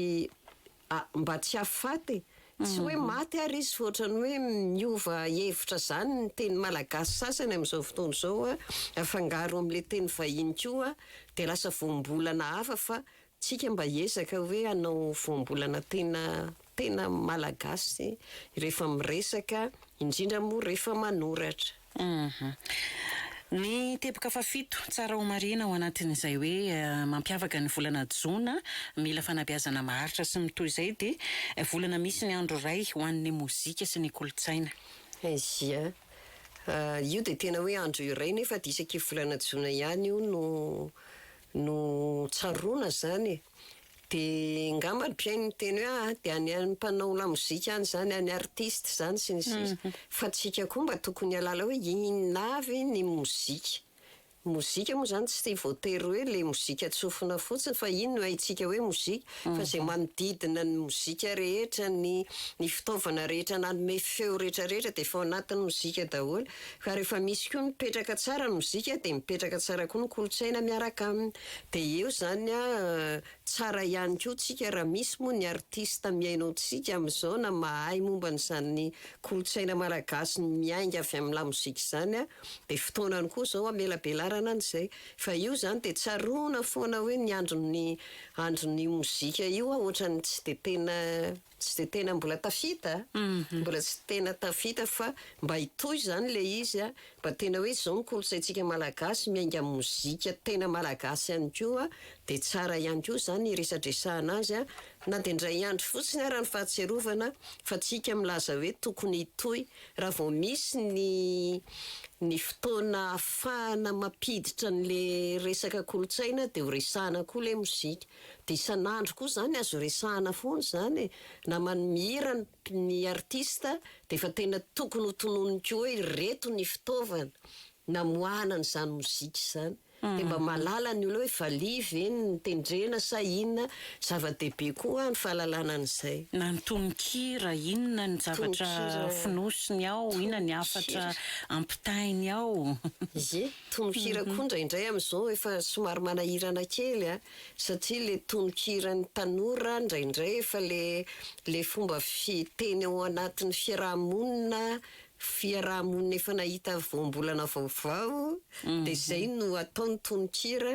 mba tsy hahafaty e! Tsy hoe maty ary izy fa ohatran'ny hoe miova hevitra izany ny teny malagasy sasany amin'izao fotoana izao a, afangaro amin'ilay teny vahiny koa dia lasa voambolana hafa fa tsika mba hiezaka hoe hanao voambolana tena tena malagasy rehefa miresaka indrindra moa rehefa manoratra. Ny teboka fahafito, tsara homarihina ao anatin'izay hoe mampiavaka ny volana jona, mila fanabeazana maharitra sy mitohy izay dia volana misy ny andro iray ho an'ny mozika sy ny kolontsaina. Ia. Io dia tena hoe andro iray nefa dia isaky volana jona ihany io no no tsaroana izany e. Dia ngamba ny mpihaino miteny hoe aa dia any any mpanao lamozika any izany, any artiste izany sy ny sisa. Fa tsika koa mba tokony hahalala hoe inona avy ny mozika. Mozika moa izany tsy voatery hoe ilay mozika tsofina fotsiny fa iny no haintsika hoe mozika fa izay manodidina ny mozika rehetra, ny ny fitaovana rehetra nanome feo rehetra rehetra dia efa ao anatin'ny mozika daholo. Fa rehefa misy koa mipetraka tsara ny mozika dia mipetraka tsara koa ny kolontsaina miaraka aminy. Dia eo izany an, tsara ihany koa tsika raha misy moa ny artiste mihaino antsika amin'izao na mahay momba an'izany kolontsaina malagasy miainga avy amin'ny lamozika izany an, dia fotoanany koa izao hamelabelarana an'izay. Fa io izany dia tsaroana foana hoe ny andron'ny andron'ny mozika io an, ohatran'ny tsy dia tena Tsy dia tena mbola tafita a! Mbola tsy tena tafita fa mba hitohy izany ilay izy a! Mba tena hoe izao ny kolontsaintsika malagasy miainga amin'ny mozika tena malagasy ihany koa dia tsara ihany koa izany hiresadresahana azy a! Na dia indray andro fotsiny ara ny fahatsiarovana fa tsika milaza hoe tokony hitohy raha vao misy ny ny fotoana ahafahana mampiditra an'ilay resaka kolontsaina dia ho resahana koa ilay mozika. Dia isan'andro koa izany azo resahana foana izany e! Na mihira ny artiste dia efa tena tokony ho tononiny koa hoe ireto ny fitaovana namoahana an'izany mozika izany. Dia mba mahalala ny olona hoe valiha ve no tendrena sa inona, zava-dehibe koa ny fahalalana an'izay. Na ny tononkira, inona ny zavatra fonosiny ao, inona ny hafatra ampitainy ao. Ie, tononkira koa indraindray amin'izao efa somary manahirana kely a! Satria le tononkiran'ny tanora indraindray efa le le fomba fiteny ao anatin'ny fiaraha-monina, fiaraha-monina efa nahita voambolana vaovao dia izay no atao ny tononkira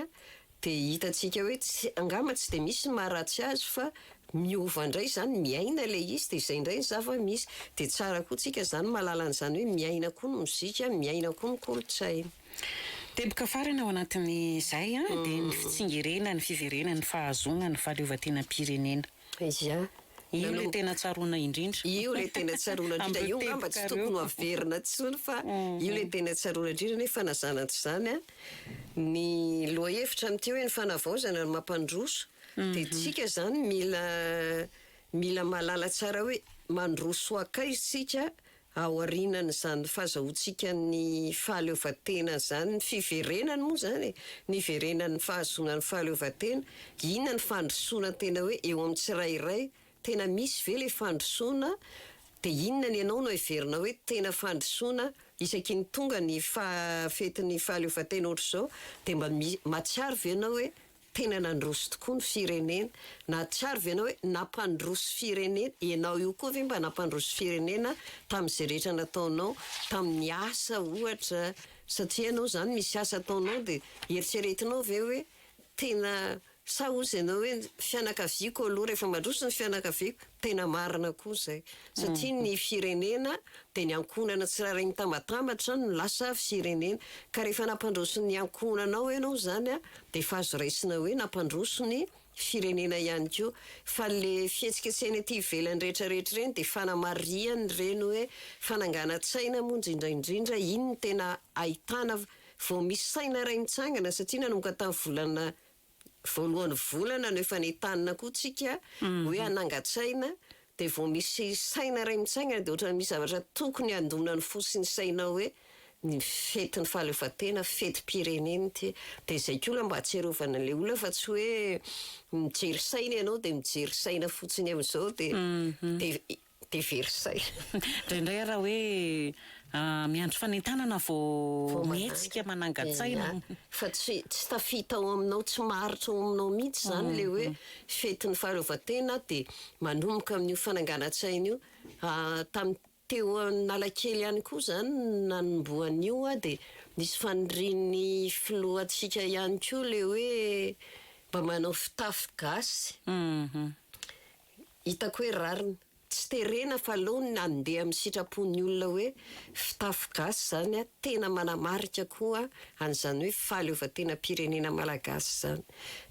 dia hitantsika hoe tsy angamba tsy dia misy ny maharatsy azy fa miova indray izany, miaina ilay izy dia izay indray ny zava-misy. Dia tsara koa tsika izany mahalala an'izany hoe miaina koa ny mozika, miaina koa ny kolontsaina. Teboka farany ao anatin'izay dia ny fitsingerenan'ny fiverenan'ny fahazoana ny fahaleovantenam-pirenena. Ia. Io ilay tena tsaroana indrindra. Io ilay tena tsaroana indrindra. Io angamba tsy tokony ho averina intsony fa io ilay tena tsaroana indrindra nefa na izany na tsy izany ny lohahevitra amin'ity hoe ny fanavaozana no mampandroso dia tsika izany mila mila mahalala tsara hoe mandroso hankaiza isika Aorianan'izany fahazahoantsika ny fahaleovantena izany, ny fiverenany moa izany e, ny hiverenan'ny fahazoana ny fahaleovantena, inona ny fandrosoana tena hoe eo amin'ny tsirairay, tena misy ve ilay fandrosoana, dia inona ny anao no heverina hoe tena fandrosoana, isaky ny tonga ny faha fetin'ny fahaleovantena ohatr'izao dia mba mahatsiaro ve ianao hoe Tena nandroso tokoa ny firenena. Nahatsiaro ve ianao hoe nampandroso firenena? Ianao io koa ve mba nampandroso firenena tamin'izay rehetra nataonao, tamin'ny asa ohatra? Satria ianao izany misy asa ataonao dia eritreretinao ve hoe tena sa hozy ianao hoe ny fianakaviako aloha rehefa mandroso ny fianakaviako? Tena marina koa izay. Satria ny firenena dia ny ankohonana tsirairay mitambatambatra no lasa firenena. Ka rehefa nampandroso ny ankohonanao ianao izany dia efa azo raisina hoe nampandroso ny firenena ihany koa. Fa le fihetsiketsehana ety ivelany rehetra rehetra ireny dia fanamarihana ireny hoe fananganan-tsaina moa indrindra indrindra, iny no tena ahitana vao misy saina iray mitsangana satria nanomboka tamin'ny volana voalohan'ny volana no efa nentanina koa tsika hoe hanangan-tsaina dia vao misy saina iray mitsangana dia ohatran'ny misy zavatra tokony handona ny fo sy ny sainao hoe. ny fetin'ny fahaleovantena, fetim-pirenena ity. Dia izay koa mba hahatsiarovana an'ilay olona fa tsy hoe mijery saina ianao dia mijery saina fotsiny amin'izao dia dia dia very saina. Indraindray ary raha hoe miandry fanentanana vao mihetsika manangan-tsaina. Ia, fa tsy tsy tafita ao aminao, tsy maharitra ao aminao mihitsy izany ilay hoe fetin'ny fahaleovantena dia manomboka amin'io fananganan-tsaina io. Tamin'ny teo Analakely ihany koa izany no nanombohan'io dia nisy fanirian'ny filohantsika ihany koa ilay hoe mba manao fitafy gasy. Hitako hoe rariny. Tsy terena fa aleo ny handeha amin'ny sitrapon'ny olona hoe fitafy gasy izany tena manamarika koa an'izany hoe fahaleovantenam-pirenena malagasy izany.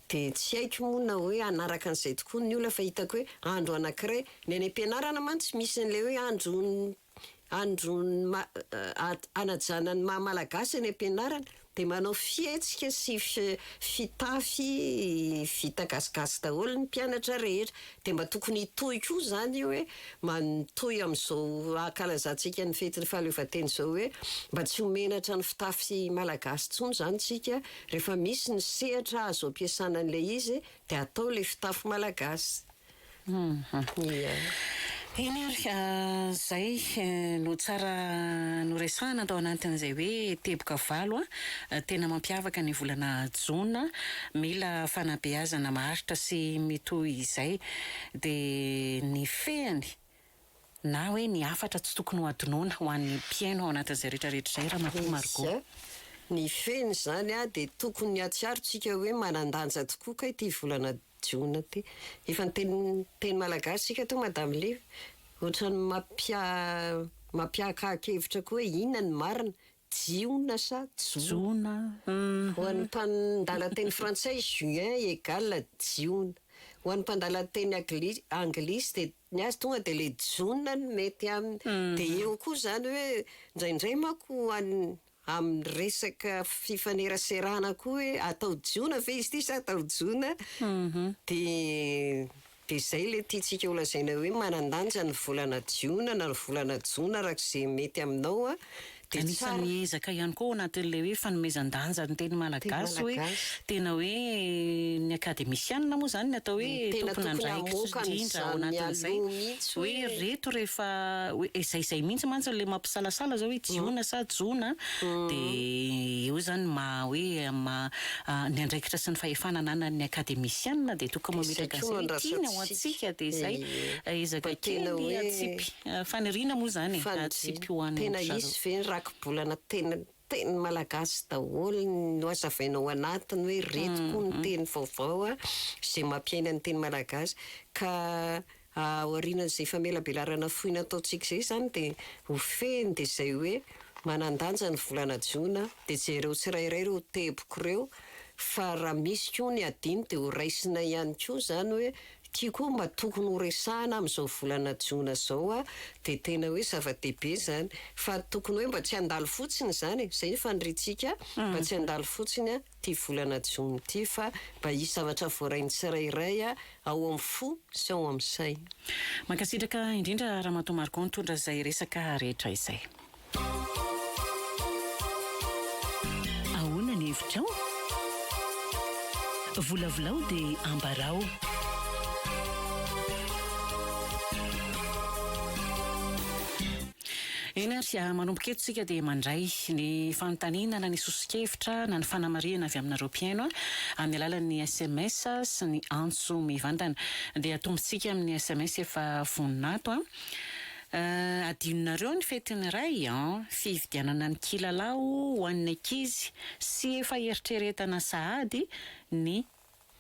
Dia tsy haiko moa na hoe hanaraka an'izay tokoa ny olona fa hitako hoe andro anankiray, ny any am-pianarana mantsy misy an'ilay hoe andro andro hanajana ny maha malagasy any am-pianarana dia manao fihetsika sy fitafy vita gasigasy daholo ny mpianatra rehetra dia mba tokony hitohy koa izany io hoe mitohy amin'izao hankalazantsika ny fetin'ny fahaleovantena izao hoe mba tsy ho menatra ny fitafy malagasy intsony izany isika rehefa misy ny sehatra azo ampiasana an'ilay izy dia atao ilay fitafy malagasy. Ia. Eny ary, izay no tsara noresahana tao anatin'izay hoe teboka valo tena mampiavaka ny volana jona. Mila fanabeazana maharitra sy mitohy izay. Dia ny fehiny na hoe ny hafatra tsy tokony ho adinoina ho an'ny mpihaino ao anatin'izay rehetra rehetra izay Ramatoa Margot. Ia. Ny fehiny izany dia tokony hahatsiaro tsika hoe manan-danja tokoa kay ity volana Jona ty. Efa niteny teny malagasy isika teo Madame Liva. Ohatran'ny mampia mampiakahakevitra koa hoe inona ny marina, jiona sa jona? Jona Ho an'ny mpandala teny frantsay juin égale jiona. Ho an'ny mpandala teny agli anglisy dia ny azy tonga dia le jona no mety aminy. Dia eo koa izany hoe indraindray manko ho an'ny Amin'ny resaka fifaneraserana koa hoe atao jiona ve izy ity sa atao jona? Dia dia izay ilay tiantsika ho lazaina hoe manan-danja ny volana jiona na ny volana jona araka izay mety aminao a! Dia tsara. Anisan'ny ezaka ihany koa ao anatin'ilay hoe fanomezan-danja ny teny malagasy hoe tena hoe ny akademisianina moa izany ny atao hoe Tena tokony tompon'andraikitra hamoaka indrindra ao an'izany anatin'izay mialoha mihitsy hoe hoe. reto rehefa hoe izay izay mihitsy mantsy ilay mampisalasala izao hoe jiona sa jona dia eo izany maha hoe maha ny andraikitra sy ny fahefana ananan'ny akademisianina dia tokony Dia izay mametraka koa no an'izay hoe tiany ho andrasantsika. antsika dia izay Ie. ezaka Mba tena kely hoe atsipy faniriana moa izany e faniriana. atsipy ho an'ny Tena zareo. hisy ve ny rakibolana tena Teny malagasy daholo no hazavaina ao anatiny hoe ireto koa ny teny vaovao izay mampiaina ny teny malagasy. Ka aorianan'izay famelabelarana fohy nataontsika izay izany dia ho fehiny dia izay hoe manan-danja ny volana jona dia jereo tsirairay ireo teboka ireo fa raha misy koa ny adino dia ho raisina ihany koa izany hoe Ity koa mba tokony ho resahana amin'izao volana jona izao a, dia tena hoe zava-dehibe izany. Fa tokony hoe mba tsy handalo fotsiny izany e, izay ny faniriantsika, mba tsy handalo fotsiny ity volana jona ity fa mba hisy zavatra voarain'ny tsirairay ao amin'ny fo sy ao amin'ny saina. Mankasitraka indrindra Ramatoa Margot nitondra izay resaka rehetra izay. Ahoana ny hevitrao? Volavolao dia ambarao. Eny ary, manomboka eto isika dia mandray ny fanontaniana na ny soso-kevitra na ny fanamarihana avy aminareo mpihaino amin'ny alalan'ny sms sy ny antso mivantana. Dia atombontsika amin'ny sms efa vonona ato. Adinonareo ny fetin'ny Ray an! Fividianana ny kilalao ho an'ny ankizy sy efa eritreretana sahady ny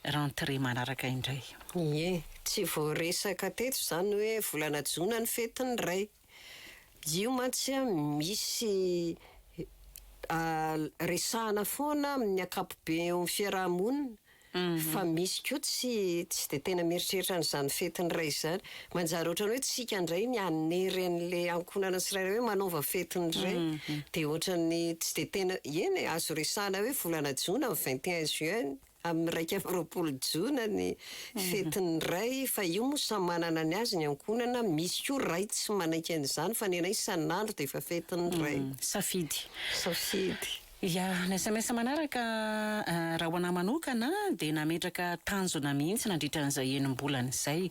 rentrée manaraka indray. Ie, tsy voaresaka teto izany hoe volana jona ny fetin'ny Ray. Io mantsy misy resahana foana amin'ny ankapobe eo amin'ny fiaraha-monina Fa misy koa tsy tsy dia tena mieritreritra an'izany fetin'ny ray izany. Manjary ohatran'ny hoe tsika indray ny hanery an'ilay ankohonana tsirairay hoe manaova fetin'ny ray. Dia ohatran'ny tsy dia tena, eny e, azo resahana hoe volana jona, ny 21 juin. amin'ny 21 jona ny fetin'ny ray, fa io moa samy manana ny azy ny ankohonana, misy koa ray tsy manaiky an'izany fa ny anay isan'andro dia efa fetin'ny ray. Safidy. Safidy. Ya, ny sms manaraka, raha ho anah manokana dia nametraka tanjona mihitsy nandritra an'izay enim-bolana izay.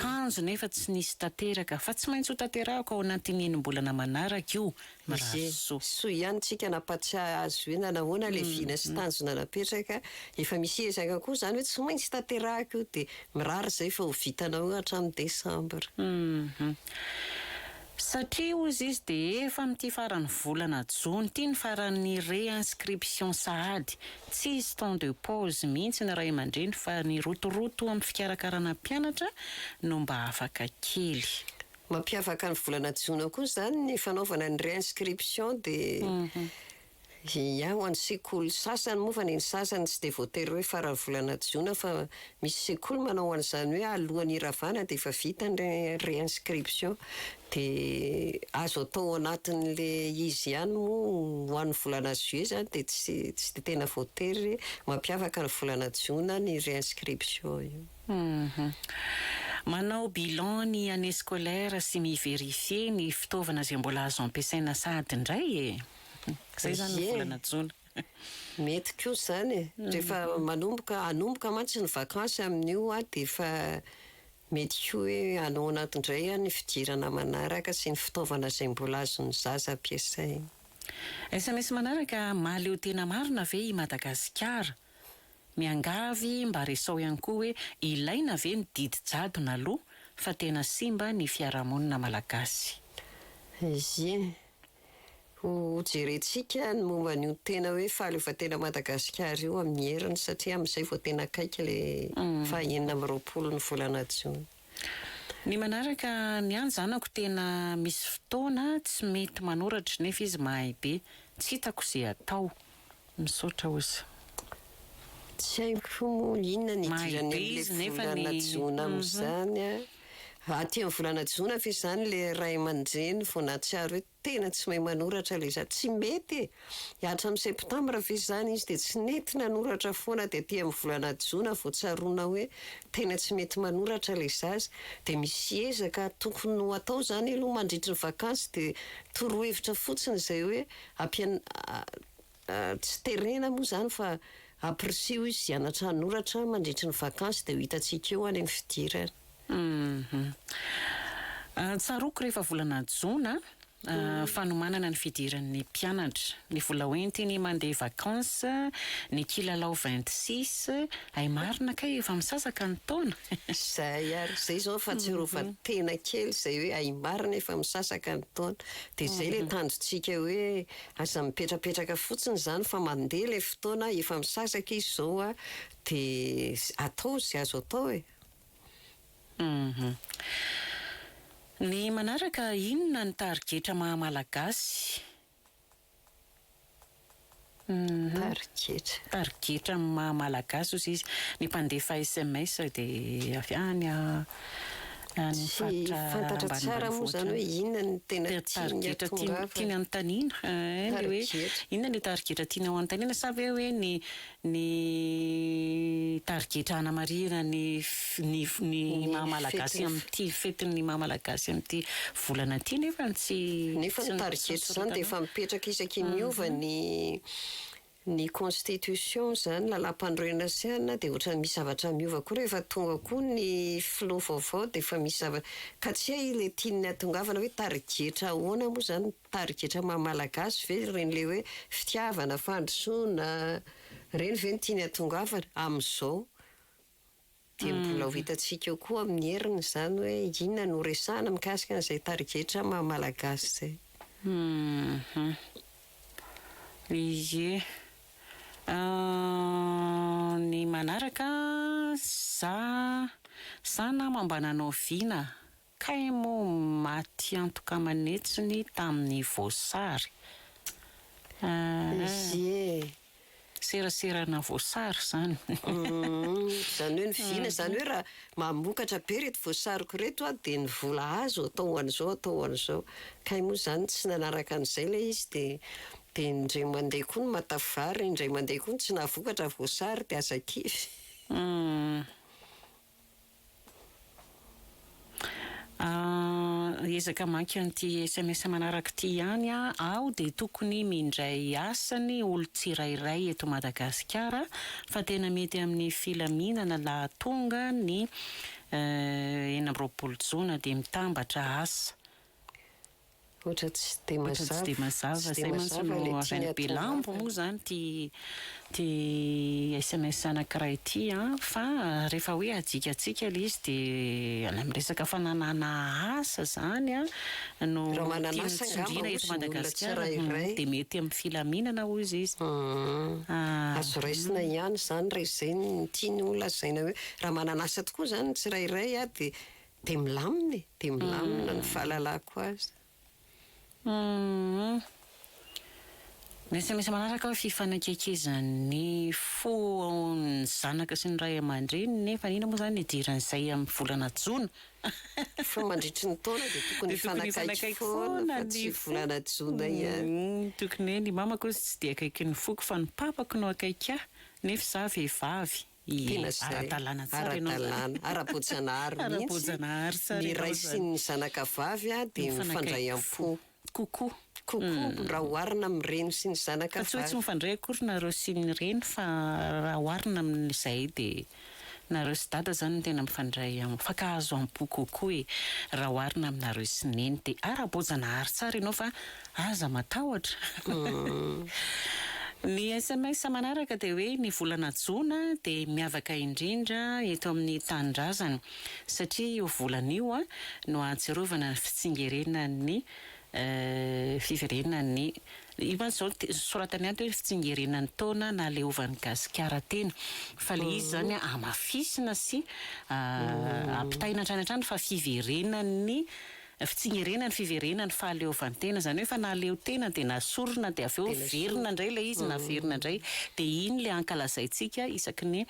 Kanjo nefa tsy nisy tanteraka, fa tsy maintsy ho tanterahako ao anatin'ny enim-bolana manaraka io. Mirary Ie, soa. soa ihany tsika nampatsiahy azy hoe nanahoana ilay vina sy tanjona napetraka, efa misy ezaka koa izany hoe tsy maintsy tanterahako io dia mirary izay fa ho vitanao io hatramin'ny desambra. Hum. Satria hozy izy dia efa amin'ity faran'ny volana jona ity ny faran'ny réinscription sahady. Tsy hisy temps de pause mihitsy ny ray aman-dreny fa ny rotoroto amin'ny fikarakarana mpianatra no mba afaka kely. Mampiavaka ny volana jona koa izany ny fanaovana ny réinscription dia ya, ho an'ny sekoly sasany moa fa ny sasany tsy dia voatery hoe faran'ny volana jona fa misy sekoly manao an'izany hoe alohan'ny hiravana dia efa vita ny réinscription dia azo atao anatin'le izy ihany moa ho an'ny volana juillet izany dia tsy tsy dia tena voatery mampiavaka ny volana jona ny réinscription io. Manao bilan ny année scolaire sy mi-verifier ny fitaovana izay mbola azo ampiasaina sahady indray e! Izay izany ny volana jona. Mety koa izany e! Rehefa manomboka, hanomboka mantsy ny vakansy amin'io dia efa mety koa hoe hanao anaty indray ny fidirana manaraka sy ny fitaovana izay mbola azon'ny zaza ampiasaina. Sms manaraka, Mahaleo tena marina ve i Madagasikara? Miangavy mba resao ihany koa hoe ilaina ve ny didy jadona aloha fa tena simba ny fiarahamonina malagasy. Ie. Ho jerentsika ny momba an'io tena hoe fahaleovantena Madagasikara io amin'ny heriny satria amin'izay vao tena akaiky ilay faha 26 ny volana jona. Ny manaraka, ny ahy ny zanako tena misy fotoana tsy mety manoratra nefa izy mahay be, tsy hitako ze atao. Misaotra osa. Tsy haiko koa moa inona ny Mahay idiran'ny be amin'ilay izy nefa volana ny jona amin'izany a. Aty amin'ny volana jona ve izany ilay ray aman-dreny vao nahatsiaro hoe tena tsy mahay manoratra ilay zaza? Tsy mety e! Hatramin'ny septambra ve izany izy dia tsy nety nanoratra foana dia aty amin'ny volana jona vao tsaroana hoe tena tsy mety manoratra ilay zaza? Dia misy ezaka tokony ho atao izany aloha mandritry ny vakansy dia torohevitra fotsiny izay hoe ampian tsy terena moa izany fa ampirisiho izy hianatra hanoratra mandritry ny vakansy dia ho hitantsika eo any amin'ny fidirana. Hum. Tsaroako rehefa volana jona, fanomanana ny fidiran'ny mpianatra. Ny vola hoentiny mandeha vacances, ny kilalao 26, hay marina kay efa misasaka ny taona. Izay ary, izay izao fahatsiarovan-tena kely izay hoe hay marina efa misasaka ny taona. Dia izay ilay tanjontsika hoe aza mipetrapetraka fotsiny izany fa mandeha ilay fotoana, efa misasaka izy izao a, dia atao izay azo atao e. Hum. Ny manaraka, inona ny tarigetra maha malagasy? Hum. Tarigetra. Tarigetra maha malagasy hozy izy. Ny mpandefa sms dia avy any any Tsy faritra fantatra tsara moa ambanimbanivohitra izany hoe any. inona no tena tiany Tarigetra tiany hatongavana. tiany anontaniana. Ein, le hoe Tarigetra. inona le tarigetra tianao anontaniana sa ve hoe ny Ny tarigetra hanamarihana ny ny ny Ny maha malagasy fetin'ny amin'ity fetin'ny maha malagasy amin'ity volana ity nefa tsy Nefa tsy ny tarigetra izany dia nosoratana. efa mipetraka isaky ny miova ny ny constitution izany, lalàmpanorenana sy anona dia ohatran'ny misy zavatra miova koa rehefa tonga koa ny filoha vaovao dia efa misy zavatra ka tsy hay ilay tiany hatongavana hoe tarigetra ahoana moa izany Tarigetra maha malagasy ve ireny le hoe fitiavana, fandrosoana, ireny ve no tiany hatongavana amin'izao? Dia mbola ho hitantsika eo koa amin'ny heriny izany hoe inona no resahana mikasika an'izay tarigetra maha malagasy izay. Hum. Ie. Ny manaraka, za, za nama mba nanao vina Kay moa maty antoka aman'hetsiny tamin'ny voasary eh. Ie. Seraserana voasary izany. Izany hoe ny vina, izany hoe raha mamokatra be ireto voasariko ireto aho dia ny vola azo atao ho an'izao, atao ho an'izao. Kay moa izany tsy nanaraka an'izay ilay izy dia. Dia indray mandeha koa ny mata vary, indray mandeha koa ny tsy nahavokatra voasary dia aza kivy. Hiezaka hamaky an'ity sms manaraka ity ihany aho dia tokony mindray asa ny olon-tsirairay eto Madagasikara fa tena mety amin'ny filaminana laha tonga ny 26 jona dia mitambatra asa. Ohatra tsy dia Ohatra tsy dia mazava, mazava, tsy dia izay mantsy mazava no ilay avy tiany any Belambo hahatongavana. moa izany ity ity sms anankiray ity an, fa rehefa hoe adikatsika ilay izy dia any amin'ny resaka fananana asa izany an no Raha manana tiana asa angamba tsindriana eto hozy ny olona Madagasikara, tsirairay. dia mety amin'ny filaminana hozy izy. Ah. Azo raisina ihany izany raha izay no tiany ho lazaina hoe raha manana asa tokoa izany ny tsirairay an dia Dia milamina e, dia milamina ny fahalalako azy. Humm. Ny sms manaraka hoe fifanakekezan'ny fo ny zanaka sy ny ray aman-dreny nefa inona moa izany idiran'izay amin'ny volana jona? Fa mandritry ny taona dia tokony Dia tokony hifanakaiky hifanakaiky foana foana fa ny tsy fo. volana jona ihany. Humm, tokony hoe ny mamako hozy tsy dia akaikin'ny foko fa ny papako no akaiky ahy nefa izaho vehivavy. Ie, Tena izay. ara-dalàna tsara ianao zany. Ara-dalàna, ara-boajanahary mihitsy. Ara-boajanahary tsara Ny ianao ray sy zany. ny zanaka vavy dia mifandray Mifanakaiky am-po. fo kokoa. Kokoa raha oharina amin'ny reny sy ny zanaka Fa tsy hoe tsy vavy. mifandray akory nareo sy ny reny fa raha oharina amin'izay dia nareo sy dada zany no tena mifandray mifankahazo am-po kokoa e, raha oharina aminareo sy neny. Dia ara-boajanahary tsara ianao fa Aza matahotra. Ny sms manaraka dia hoe ny volana jona dia miavaka indrindra eto amin'ny tanindrazana satria io volana io no ahatsiarovana ny fitsingerenan'ny fiverenan'ny io mantsy izao soratany ato hoe fitsingerenan'ny taona nahaleovan'i Gasikara tena fa ilay izy izany hamafisina sy ampitaina hatrany hatrany fa fiverenan'ny Fitsingerenany, fiverenany, fahaleovantena, izany hoe efa nahaleo tena dia nasorina dia avy eo miverina indray ilay izy, naverina indray, dia iny ilay ankalazaintsika isaky ny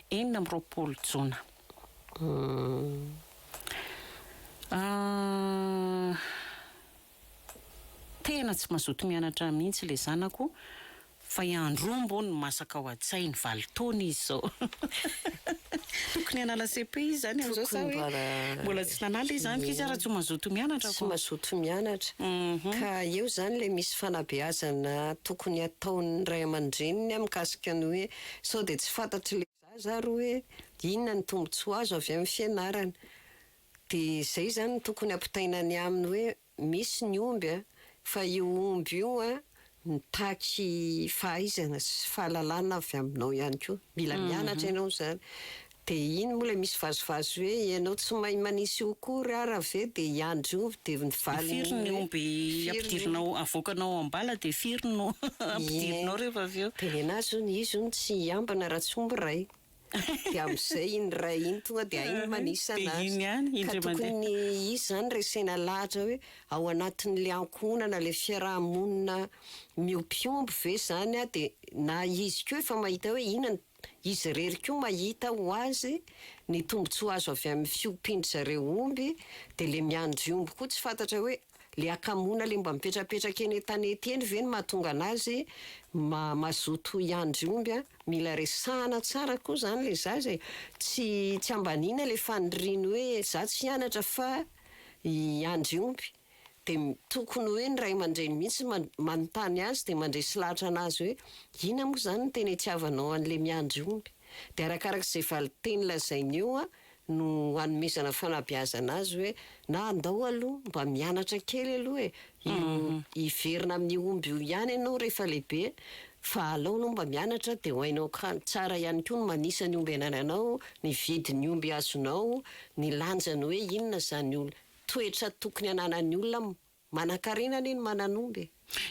26 jona. Tena tsy mazoto mianatra mihitsy ilay zanako Fa i Andrombo hono no masaka ao an-tsainy, valo taona izy izao. Tokony hanala cepe izy izany amin'izao sa Tokony hoe mbola mbola tsy nanala izy izany f'izy ara tsy mazoto mianatra Tsy ko. mazoto mianatra. Ka eo izany ilay misy fanabeazana tokony hataon'ny ray aman-dreniny mikasika ny hoe sao dia tsy fantatr'ilay zaza ary hoe inona ny tombontsoa azo avy amin'ny fianarana. Dia izay izany no tokony hampitaina ny aminy hoe Misy ny omby a, fa io omby io a mitaky fahaizana sy fahalalana avy aminao ihany koa, mila mianatra ianao izany, dia iny moa ilay misy vazivazy hoe ianao tsy mahay manisy okory ara ve dia hiandry omby dia ny valiny Firy ny hoe omby firy ny ampidirinao avoakanao ao am-bala dia firy no Ie, ampidirinao rehefa avy eo? dia nenazy hono izy hono tsy hiambina raha tsy omby iray. Dia amin'izay iny iray iny tonga dia hainy manisa Dia anazy. iny ihany, Ka indray mandeha. tokony izy izany resena lahatra hoe ao anatin'ilay ankohonana, ilay fiaraha-monina miompy omby ve izany an, dia na izy koa efa mahita hoe inona no, izy irery koa mahita ho azy ny tombontsoa azo avy amin'ny fiompian-dry zareo omby, dia ilay miandry omby koa tsy fantatra hoe ilay hakamoana ilay mba mipetrapetraka eny an-tanety eny ve no mahatonga anazy mazoto hiandry omby an. Mila resahana tsara koa zany le zaza e! Tsy tsy ambaniana le faniriany hoe za tsy hianatra fa hiandry omby, de tokony hoe ny ray aman-dreny mihitsy manontany azy de mandresy lahatra anazy hoe inona moa zany no tena itiavanao an'le miandry omby? De arakarak'izay valinteny lazainy eo an no hanomezana fanabeazana azy hoe na andao aloha mba mianatra kely aloha e, hiverina amin'io omby io ihany ianao rehefa lehibe fa alao aloha mba mianatra dia ho hainao tsara ihany koa ny manisa ny omby anananao, ny vidin'ny omby azonao, ny lanjany hoe inona izany toetra tokony ananan'ny olona Manankarena anie ny manan'omby e!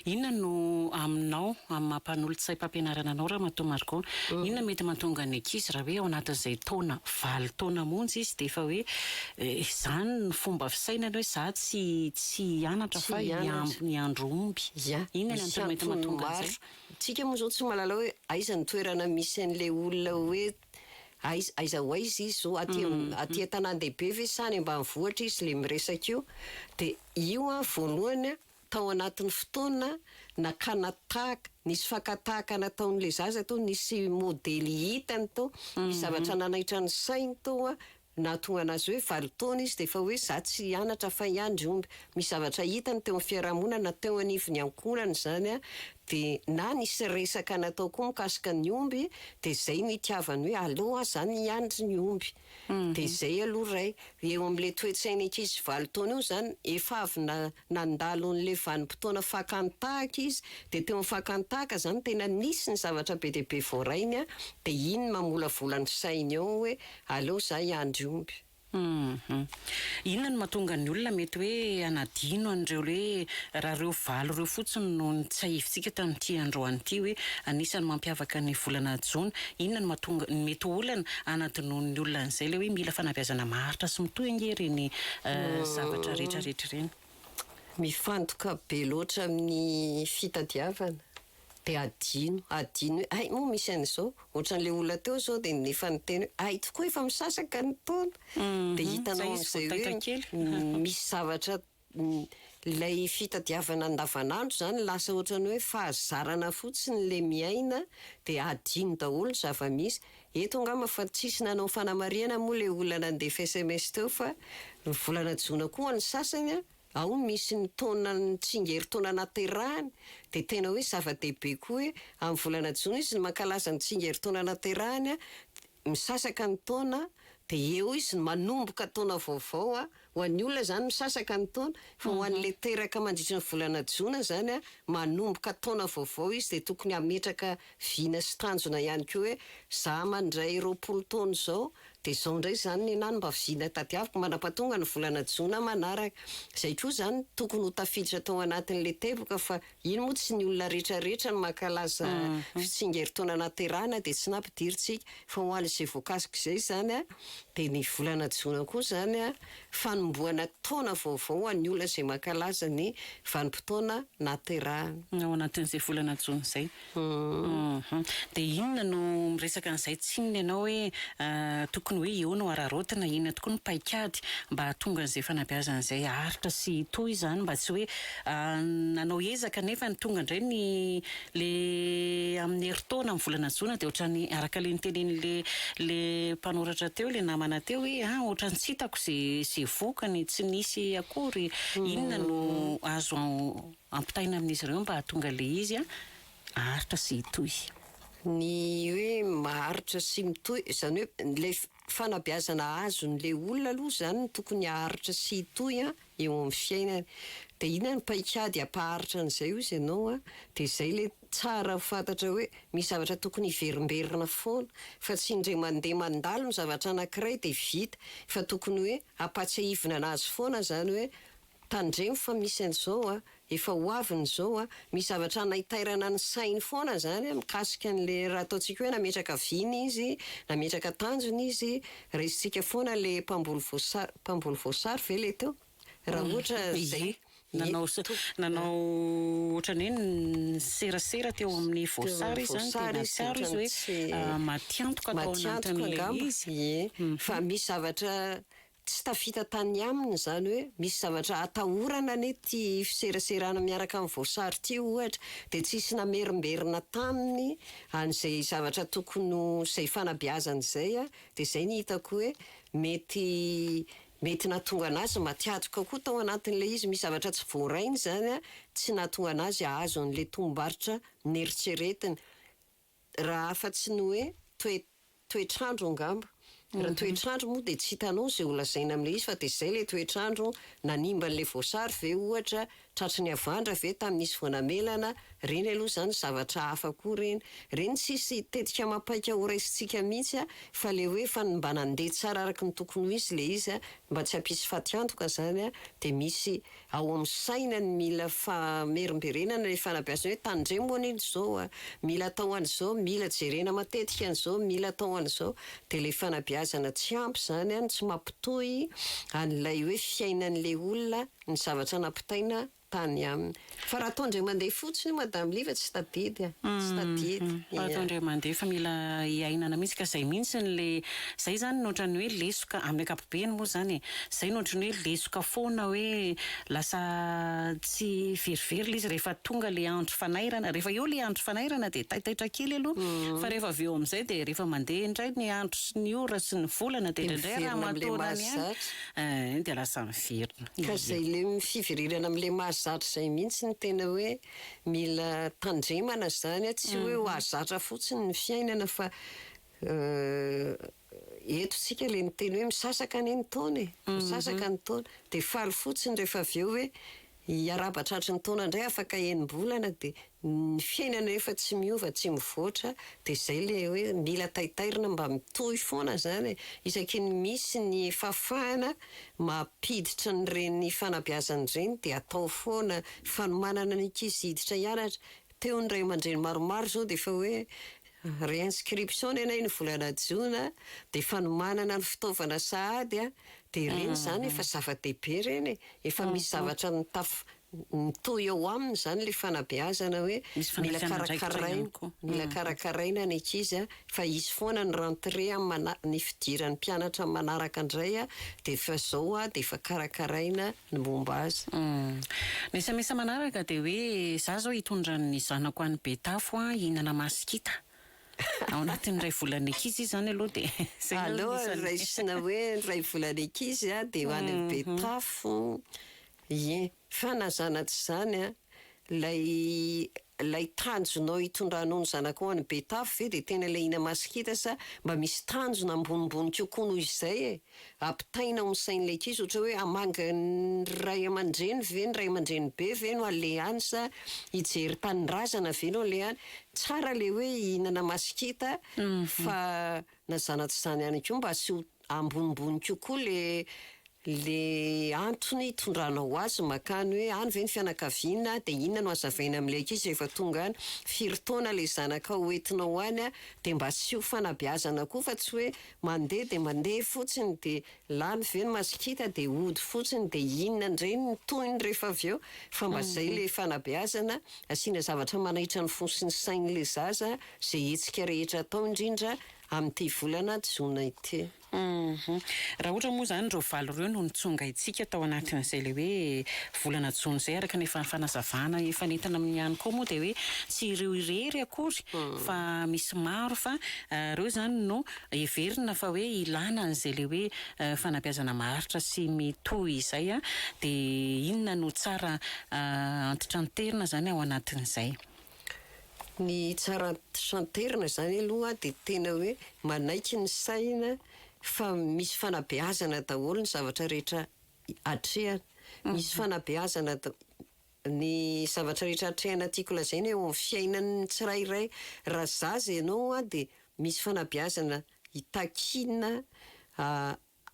Inona no aminao, amin'ny maha mpanolotsaim-pampianarana anao Ramatoa Margot, inona mety mahatonga ny ankizy raha hoe ao anatin'izay taona, valo taona monja izy dia efa hoe izany ny fomba fisainany hoe za tsy tsy hianatra Tsy fa hianatra. hiandry omby. Ya, Inona ny misy antony mety antony mahatonga maro. an'izay? Tsika moa izao tsy mahalala hoe aiza ny toerana misy an'ilay olona hoe aiza aiza ho aiza izy izao, aty aty an-tanàn-dehibe ve sa any ambanivohitra izy ilay miresaka io. Dia io an, voalohany an. tao anatin'ny fotoana nakana tahaka, nisy fakan-tahaka nataon'ilay zaza tao, nisy modely hitany tao, nisy zavatra nanaitra ny sainy tao nahatonga anazy hoe 8 taona izy dia efa hoe za tsy hianatra fa hiandry omby. Misy zavatra hitany teo amin'ny fiarahamonina na teo anivon'ny ankohonana izany an, dia na nisy resaka natao koa mikasika ny omby dia izay no itiavany hoe aleo aho izany hiandry ny omby. Dia izay aloha ray. Eo amin'ilay toe-tsain'ny ankizy 8 taona io izany efa avy nandalo an'ilay vanim-potoana fakan-tahaka izy, dia teo amin'ny fakan-tahaka izany tena nisy ny zavatra be dia be voarainy an, dia iny no mamolavola ny sainy eo hoe Aleo za hiandry omby. Hum. Inona no mahatonga ny olona mety hoe hanadino an'ireo hoe raha ireo 8 ireo fotsiny no nitsahivintsika tamin'ity androany ity hoe anisan'ny mampiavaka ny volana jona, inona no mahatonga ny mety ho olana hanadinoan'ny olona an'izay ilay hoe mila fanabeazana maharitra sy mitohy ange ireny zavatra rehetra rehetra ireny. Mifantoka be loatra amin'ny fitadiavana. Dia adino, adino hoe hay moa misy an'izao, ohatran'ilay olona teo izao dia efa niteny hoe hay tokoa efa misasaka ny taona, dia hitanao amin'izay hoe misy zavatra ilay fitadiavana andavanandro izany lasa ohatran'ny hoe fahazarana fotsiny ilay miaina dia adino daholo ny zava-misy. Eto angamba fa tsisy nanao fanamarihana moa ilay olona nandefa sms teo fa ny volana jona koa ny sasany an, Ao misy ny taona ny tsingerin-taona naterahany dia tena hoe zava-dehibe koa hoe amin'ny volana jona izy no mankalaza ny tsingerin-taona naterahany, misasaka ny taona dia eo izy no manomboka taona vaovao, ho an'ny olona izany misasaka ny taona fa ho an'ilay teraka mandritra ny volana jona izany manomboka taona vaovao izy dia tokony hametraka vina sy tanjona ihany koa hoe za mandray 20 taona izao Dia izao indray izany ny anah no mba vina tadiaviko mandra-pahatonga ny volana jona manaraka. Izay koa izany tokony ho tafiditra tao anatin'ilay teboka fa iny moa tsy ny olona rehetra rehetra no mankalaza fitsingerin-taona nahaterahana dia tsy nampidirintsika fa ho an'izay voakasik'izay izany dia ny volana jona koa izany fanombohana taona vaovao ho an'ny olona izay mankalaza ny vanim-potoana nahaterahana. Ao anatin'izay volana jona izay. Hum. Dia inona no miresaka an'izay tsinona ianao hoe tokony hoe eo no araraotina, inona tokoa ny paikady mba hahatonga an'izay fanabeazana izay haharitra sy hitohy izany mba tsy hoe nanao ezaka nefa ny tonga indray ny le amin'ny herintaona amin'ny volana jona dia ohatran'ny araka le notenenin'le le mpanoratra teo le namana teo hoe ah ohatran'ny tsy hitako ze ze vokany tsy nisy akory, inona no azo Ampitaina amin'izy ireo mba hahatonga ilay izy haharitra sy hitohy. Ny hoe maharitra sy mitohy, izany hoe ilay fanabeazana azon'ilay olona aloha izany no tokony haharitra sy hitohy eo amin'ny fiainany. Dia inona ny paikady hampaharitra an'izay hozy ianao? Dia izay ilay tsara ho fantatra hoe misy zavatra tokony hiverimberina foana fa tsy indray mandeha mandalo ny zavatra anankiray dia vita fa tokony hoe hampatsiahivina an'azy foana izany hoe Tandremo fa misy an'izao a, efa ho avy ny izao a, misy zavatra hanaitairana ny sainy foana zany a, mikasika an'le raha ataontsika hoe nametraka vina izy, nametraka tanjona izy, raisintsika foana le mpamboly voasary, mpamboly voasary ve le teo? Raha ohatra zay, Ie, nanao nanao ohatran'ny hoe niserasera teo amin'ny voasary izy zany dia nahatsiaro izy hoe matiantoka tao anatin'ilay izy. Ie, fa misy zavatra Tsy tafita tany aminy izany hoe misy zavatra atahorana anie ity fiseraserana miaraka amin'ny voasary ity ohatra dia tsisy namerimberina taminy an'izay zavatra tokony ho izay fanabeazana izay dia izay ny hitako hoe mety mety nahatonga an'azy matiatoka koa tao anatin'ilay izy misy zavatra tsy voarainy izany tsy nahatonga an'azy hahazo an'ilay tombom-barotra neritreretiny Raha afa-tsy ny hoe toe toetr'andro angamba. Raha toetr'andro moa dia tsy hitanao izay ho lazaina amin'ilay izy fa dia izay ilay toetr'andro, nanimba an'ilay voasary ve ohatra, tratry ny havandra ve tamin'izy vao namelana, ireny aloha izany zavatra hafa koa ireny. Ireny tsisy tetika amam-paika ho raisintsika mihitsy fa ilay hoe efa mba nandeha tsara araka ny tokony ho izy ilay izy mba tsy hampisy fatiantoka izany dia misy Ao amin'ny saina ny mila famerimberenana ilay fanabeazana hoe tandremo anie izao a, mila atao an'izao, mila jerena matetika an'izao, mila atao an'izao. Dia ilay fanabeazana tsy ampy izany an, tsy mampitohy an'ilay hoe fiainan'ilay olona ny zavatra nampitaina. tany aminy. Fa raha atao indray mandeha fotsiny io Madame Liva tsy tadidy a! Tsy tadidy. Fa atao indray mandeha fa mila iainana mihitsy ka zay mihitsy le zay zany no ohatran'ny hoe lesoka amin'ny ankapobeny moa zany e! Zay no ohatran'ny hoe lesoka foana hoe lasa tsy verivery le izy rehefa tonga le andro fanairana, rehefa eo le andro fanairana dia taitaitra kely aloha fa rehefa avy eo amin'izay dia rehefa mandeha indray ny andro sy ny ora sy ny volana dia Dia indraindray miverina amin'ilay raha-matoana ihany mahazatra. eh dia lasa miverina. Ka Ie. izay le fiverenana amin'ilay mahazatra izay mihitsy no tena hoe mila tandremana izany a, tsy hoe ho ahazatra fotsiny ny fiainana fa eto tsika le niteny hoe misasaka anie ny taona e, misasaka ny taona, dia faly fotsiny rehefa avy eo hoe hiarahaba tratry ny taona indray afaka enim-bolana dia ny fiainana efa tsy miova, tsy mivoatra, dia izay le hoe mila taitairina mba mitohy foana izany e, isaky ny misy ny fahafahana mampiditra an'ireny fanabeazana ireny dia atao foana, fanomanana ny ankizy hiditra hianatra, teo ny ray aman-dreny maromaro izao dia efa hoe Réinscription ny anay ny volana jona dia fanomanana ny fitaovana sahady a, dia ireny izany efa zava-dehibe ireny e, efa misy zavatra mitaf- mitohy eo aminy izany ilay fanabeazana hoe Misy mila fandraisana andraikitra karakaraina, ihany koa. mila karakaraina ny ankizy a, fa hisy foana ny rentrée amin'ny mana- ny fidiran'ny mpianatra amin'ny manaraka indray a, dia efa izao a dia efa karakaraina ny momba azy. Ny sms manaraka dia hoe za zao hitondra ny zanako any Betafo an hihinana masikita ao anatin'ny iray volan'ny ankizy izy izany aloha dia zay aloha Aleo no isan'ny raisina hoe iray volan'ny ankizy an dia ho any Betafo, ie fa na zana tsy izany an Ilay ilay tanjonao hitondranao ny zanakao any Betafo ve dia tena ilay hina-masikita sa mba misy tanjona ambonimbony kokoa noho izay e? Ampitaina ao amin'ny sain'ilay ankizy ohatra hoe hamangy ny ray aman-dreny ve, ny ray aman-dreny be ve no aleha any sa hijery tanindrazana ve no aleha any? Tsara ilay hoe hihinana masikita fa na zana tsy zany ihany koa mba asio ambonimbony kokoa le le antony hitondranao azy makany hoe any ve ny fianakaviana de inona no hazavaina amin'ilay ankizy rehefa tonga any, firy taona le zanakao hoentinao any de mba asio fanabeazana koa fa tsy hoe mandeha de mandeha fotsiny de lany ve ny masikita de hody fotsiny de inona indray ny tohiny rehefa avy eo fa mba zay le fanabeazana asiana zavatra manaitra ny fo sy ny sain'le zaza zay hetsika rehetra atao indrindra amin'ity volana jona ity. Humm. Raha ohatra moa izany ireo valo ireo no nitsongaintsika tao anatin'izay ilay hoe volana jona izay araka ny efa fanazavana efa nentina amin'ny ihany koa moa dia hoe tsy ireo irery akory fa misy maro fa ireo izany no heverina fa hoe ilana an'izay ilay hoe fanabeazana maharitra sy mitohy izay dia inona no tsara antitranterina izany ao anatin'izay. Ny tsara santerina izany aloha dia tena hoe manaiky ny saina fa misy fanabeazana daholo ny zavatra rehetra atrehana. Misy fanabeazana ny zavatra rehetra atrehana tiako lazaina eo amin'ny fiainan'ny tsirairay. Raha zaza ianao dia misy fanabeazana itakiana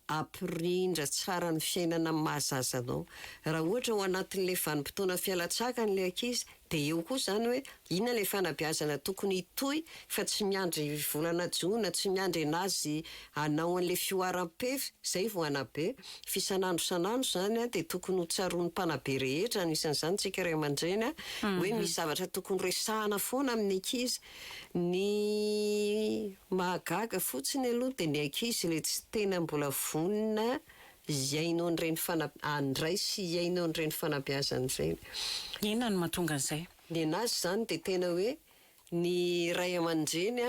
Hampirindra tsara ny fiainana amin'ny maha zaza anao. Raha ohatra ao anatin'ilay vanim-potoana fialan-tsakany ilay ankizy dia eo koa izany hoe inona ilay fanabeazana tokony hitohy fa tsy miandry volana jona, tsy miandry an'azy hanao an'ilay fihoaram-pefy izay vao hanabe. F'isan'andro isan'andro izany dia tokony ho tsaroan'ny mpanabe rehetra, anisan'izany isika ray aman-dreny, hoe misy zavatra tokony resahana foana amin'ny ankizy. Ny mahagaga fotsiny aloha dia ny ankizy ilay tsy tena mbola vonona hihaino an'ireny fana- handray sy hihaino an'ireny fanabeazana ireny. Inona no mahatonga an'izay? Ny an'azy izany dia tena hoe ny ray aman-dreny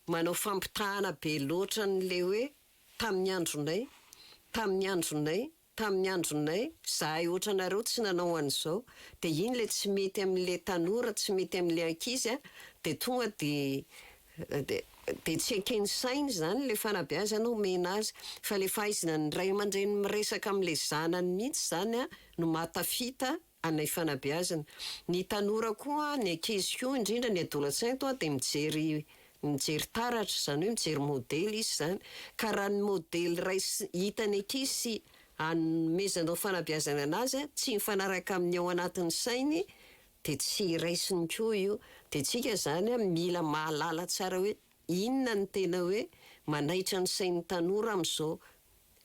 manao fampitahana be loatra an'ilay hoe tamin'ny andronay, tamin'ny andronay, Tamin'ny andronay, zahay ohatranareo tsy nanao an'izao, dia iny ilay tsy mety amin'ilay tanora, tsy mety amin'ilay ankizy a, dia tonga dia dia tsy eken'ny sainy izany ilay fanabeazana omena azy, fa ilay fahaizana ny ray aman-dreny miresaka amin'ilay zanany mihitsy izany a no mahatafita anay fanabeazana. Ny tanora koa, ny ankizy koa, indrindra ny adolescent dia mijery mijery taratra, izany hoe mijery modely izy izany. Ka raha ny modely raisi- hitan'ny ankizy sy anomezanao fanabeazana anazy tsy mifanaraka amin'ny ao anatin'ny sainy dia tsy raisiny koa io. Dia tsika izany mila mahalala tsara hoe inona no tena hoe manaitra ny sain'ny tanora amin'izao.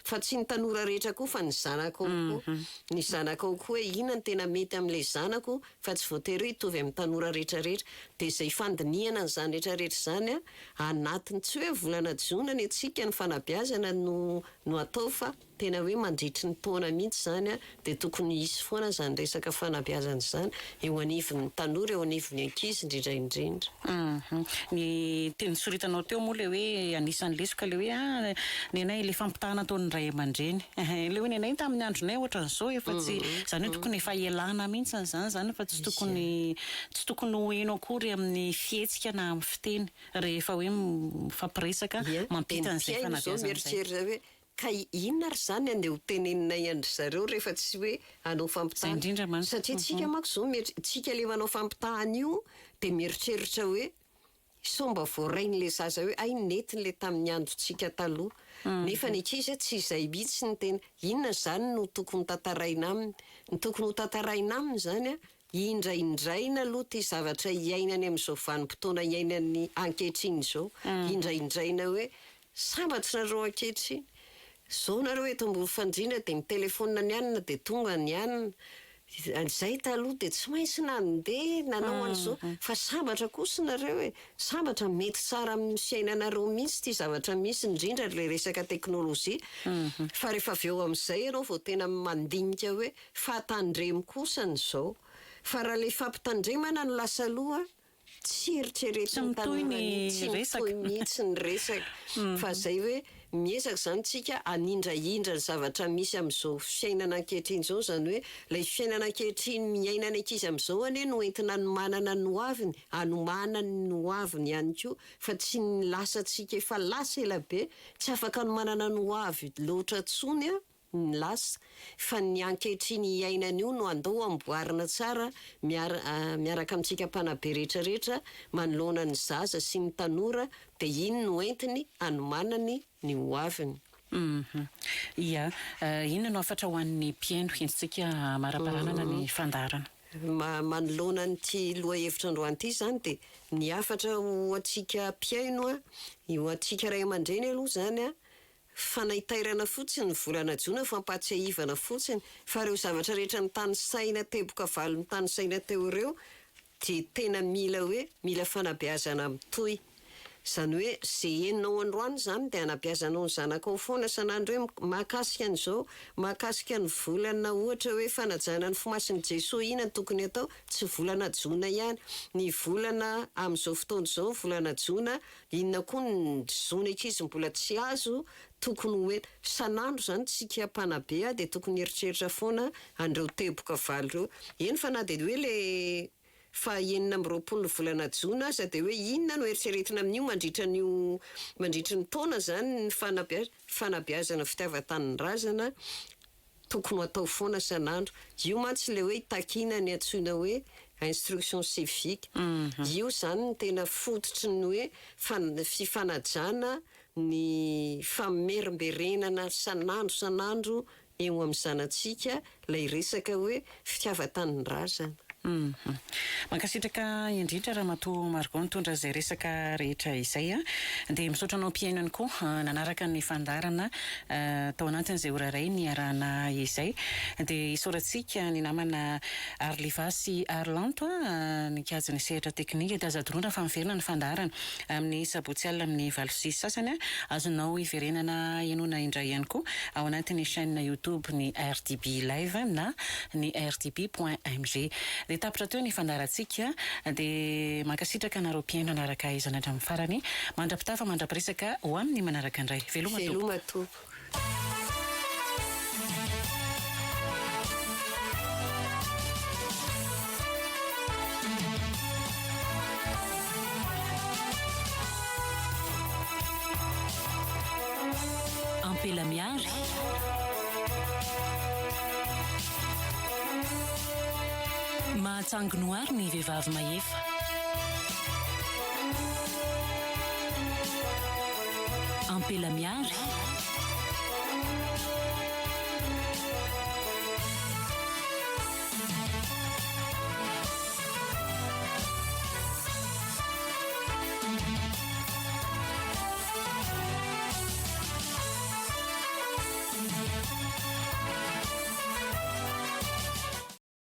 Fa tsy ny tanora rehetra koa fa ny zanakao koa. Ny zanakao koa hoe inona no tena mety amin'ilay zanako fa tsy voatery hoe hitovy amin'ny tanora rehetra rehetra. Dia izay fandinihana an'izany rehetra rehetra izany an, anatin'ny tsy hoe volana jona ny antsika ny fanabeazana no no atao fa tena hoe mandritry ny taona mihitsy izany an, dia tokony hisy foana izany resaka fanabeazana izany eo anivon'ny tanora, eo anivon'ny ankizy indrindra indrindra. Ny teny soritanao teo moa ilay hoe anisan'ny lesoka ilay hoe ah nenay ilay fampitahana ataon'ny ray aman-dreny. Ilay hoe nenay tamin'ny andronay ohatran'izao efa tsy, izany hoe tokony efa ialana mihitsy izany izany fa tsy tokony tsy tokony ho heno akory amin'ny fihetsika na amin'ny fiteny rehefa hoe mifampiresaka Ie, dia ny mampita an'izay mpihaino izao fanabeazana izay. mieritreritra hoe Ka inona ary izany andeha ho teneninay an-dry zareo rehefa tsy hoe hanao Izay fampitahana? indrindra mantsy. Satria tsika manko izao mieri-, tsika le manao fampitahana io dia mieritreritra hoe sao mba voarain'ilay zaza hoe hay nety le tamin'ny androntsika taloha. Nefa ny ankizy tsy izay mihitsy ny tena, inona izany no tokony tantaraina aminy? Ny tokony ho tantaraina aminy izany an, indraindraina aloha ity zavatra iainany amin'izao vanim-potoana iainany ankehitriny izao, indraindraina hoe Sambatra nareo ankehitriny. Zao nareo eto ambony fandriana dia mitelefaonina ny anona dia tonga ny anona. Zay taloha dia tsy maintsy nandeha nanao an'izao fa sambatra kosa nareo e. Sambatra mety tsara amin'ny fiainanareo mihitsy ity zavatra misy indrindra ilay resaka teknolojia. Fa rehefa avy eo amin'izay ianao vao tena mandinika hoe fa tandremo kosa ny izao. Fa raha ilay fampitandremana no lasa aloha Tsy Tsy eritreretin'ny mitohy tanora ny mihitsy, tsy resaka. mitohy mihitsy ny resaka. Fa izay hoe miezaka izany tsika hanindrahindra ny zavatra misy amin'izao fiainana ankehitriny izao, izany hoe ilay fiainana ankehitriny miaina ny ankizy amin'izao anie no entina hanomanana ny hoaviny, hanomanany ny hoaviny ihany koa fa tsy ny lasantsika efa lasa ela be, tsy afaka hanomanana ny hoavy loatra intsony an. ny lasa, fa ny ankehitriny iainana io no andao amboarina tsara miara miaraka amintsika mpanabe rehetra rehetra manoloana ny zaza sy ny tanora dia iny no entiny hanomanany ny ho aviny. Hum. Ia. Inona no hafatra ho an'ny mpihaino entintsika hamaraparanana ny fandaharana? Ma manoloana an'ity lohahevitra androany ity izany dia ny hafatra ho antsika mpihaino a, ho antsika ray aman-dreny aloha izany a, Fanaitairana fotsiny ny volana jona, fampahatsiahivana fotsiny, fa ireo zavatra rehetra notanisaina teboka valo notanisaina teo ireo dia tena mila hoe mila fanabeazana mitohy. Izany hoe ze henonao androany izany dia anabeazanao ny zanakao foana isan'andro hoe mahakasika an'izao, mahakasika ny volana ohatra hoe fanajana ny fomasin'i Jesoa inona no tokony atao, tsy volana jona ihany, ny volana amin'izao fotoana izao ny volana jona Inona koa ny zon ankizy mbola tsy azo tokony ho ela. Isan'andro izany tsika mpanabe a dia tokony hieritreritra foana an'ireo teboka valo ireo. Eny fa na dia hoe le faha 26 ny volana jona aza dia hoe inona no eritreretina amin'io mandritra an'io mandritry ny taona izany ny fanabeazana fanabeazana fitiavan-tanindrazana tokony ho atao foana isan'andro. Io mantsy ilay hoe takiana ny antsoina hoe instruction civique. Io izany no tena fototry ny hoe fifanajana ny famerimberenana isan'andro isan'andro eo amin'ny zanatsika ilay resaka hoe fitiavan-tanindrazana. Mankasitraka indrindra Ramatoa Margot nitondra izay resaka rehetra izay a! Dia misaotra anao mpihaino ihany koa nanaraka ny fandaharana tao anatin'izay ora iray niarahana izay. Dia isaorantsika ny namana Arliva sy Arlanto nikajy ny sehatra teknika. Dia aza adinoina fa miverina ny fandaharana amin'ny sabotsy alina amin'ny 8:30. Azonao hiverenana henoina indray ihany koa ao anatin'ny chaîne YouTube ny RDB Live na ny rdb point mg. Dia tapitra teo ny fandaharantsika dia mankasitraka anareo mpihaino nanaraka izany hatramin'ny farany. Mandra-pitafa mandra-piresaka ho amin'ny manaraka indray. Veloma tompoko. Veloma tompoko. Ampela Miary. Mahatsangy noary ny vehivavy mahefa. Ampela Miary.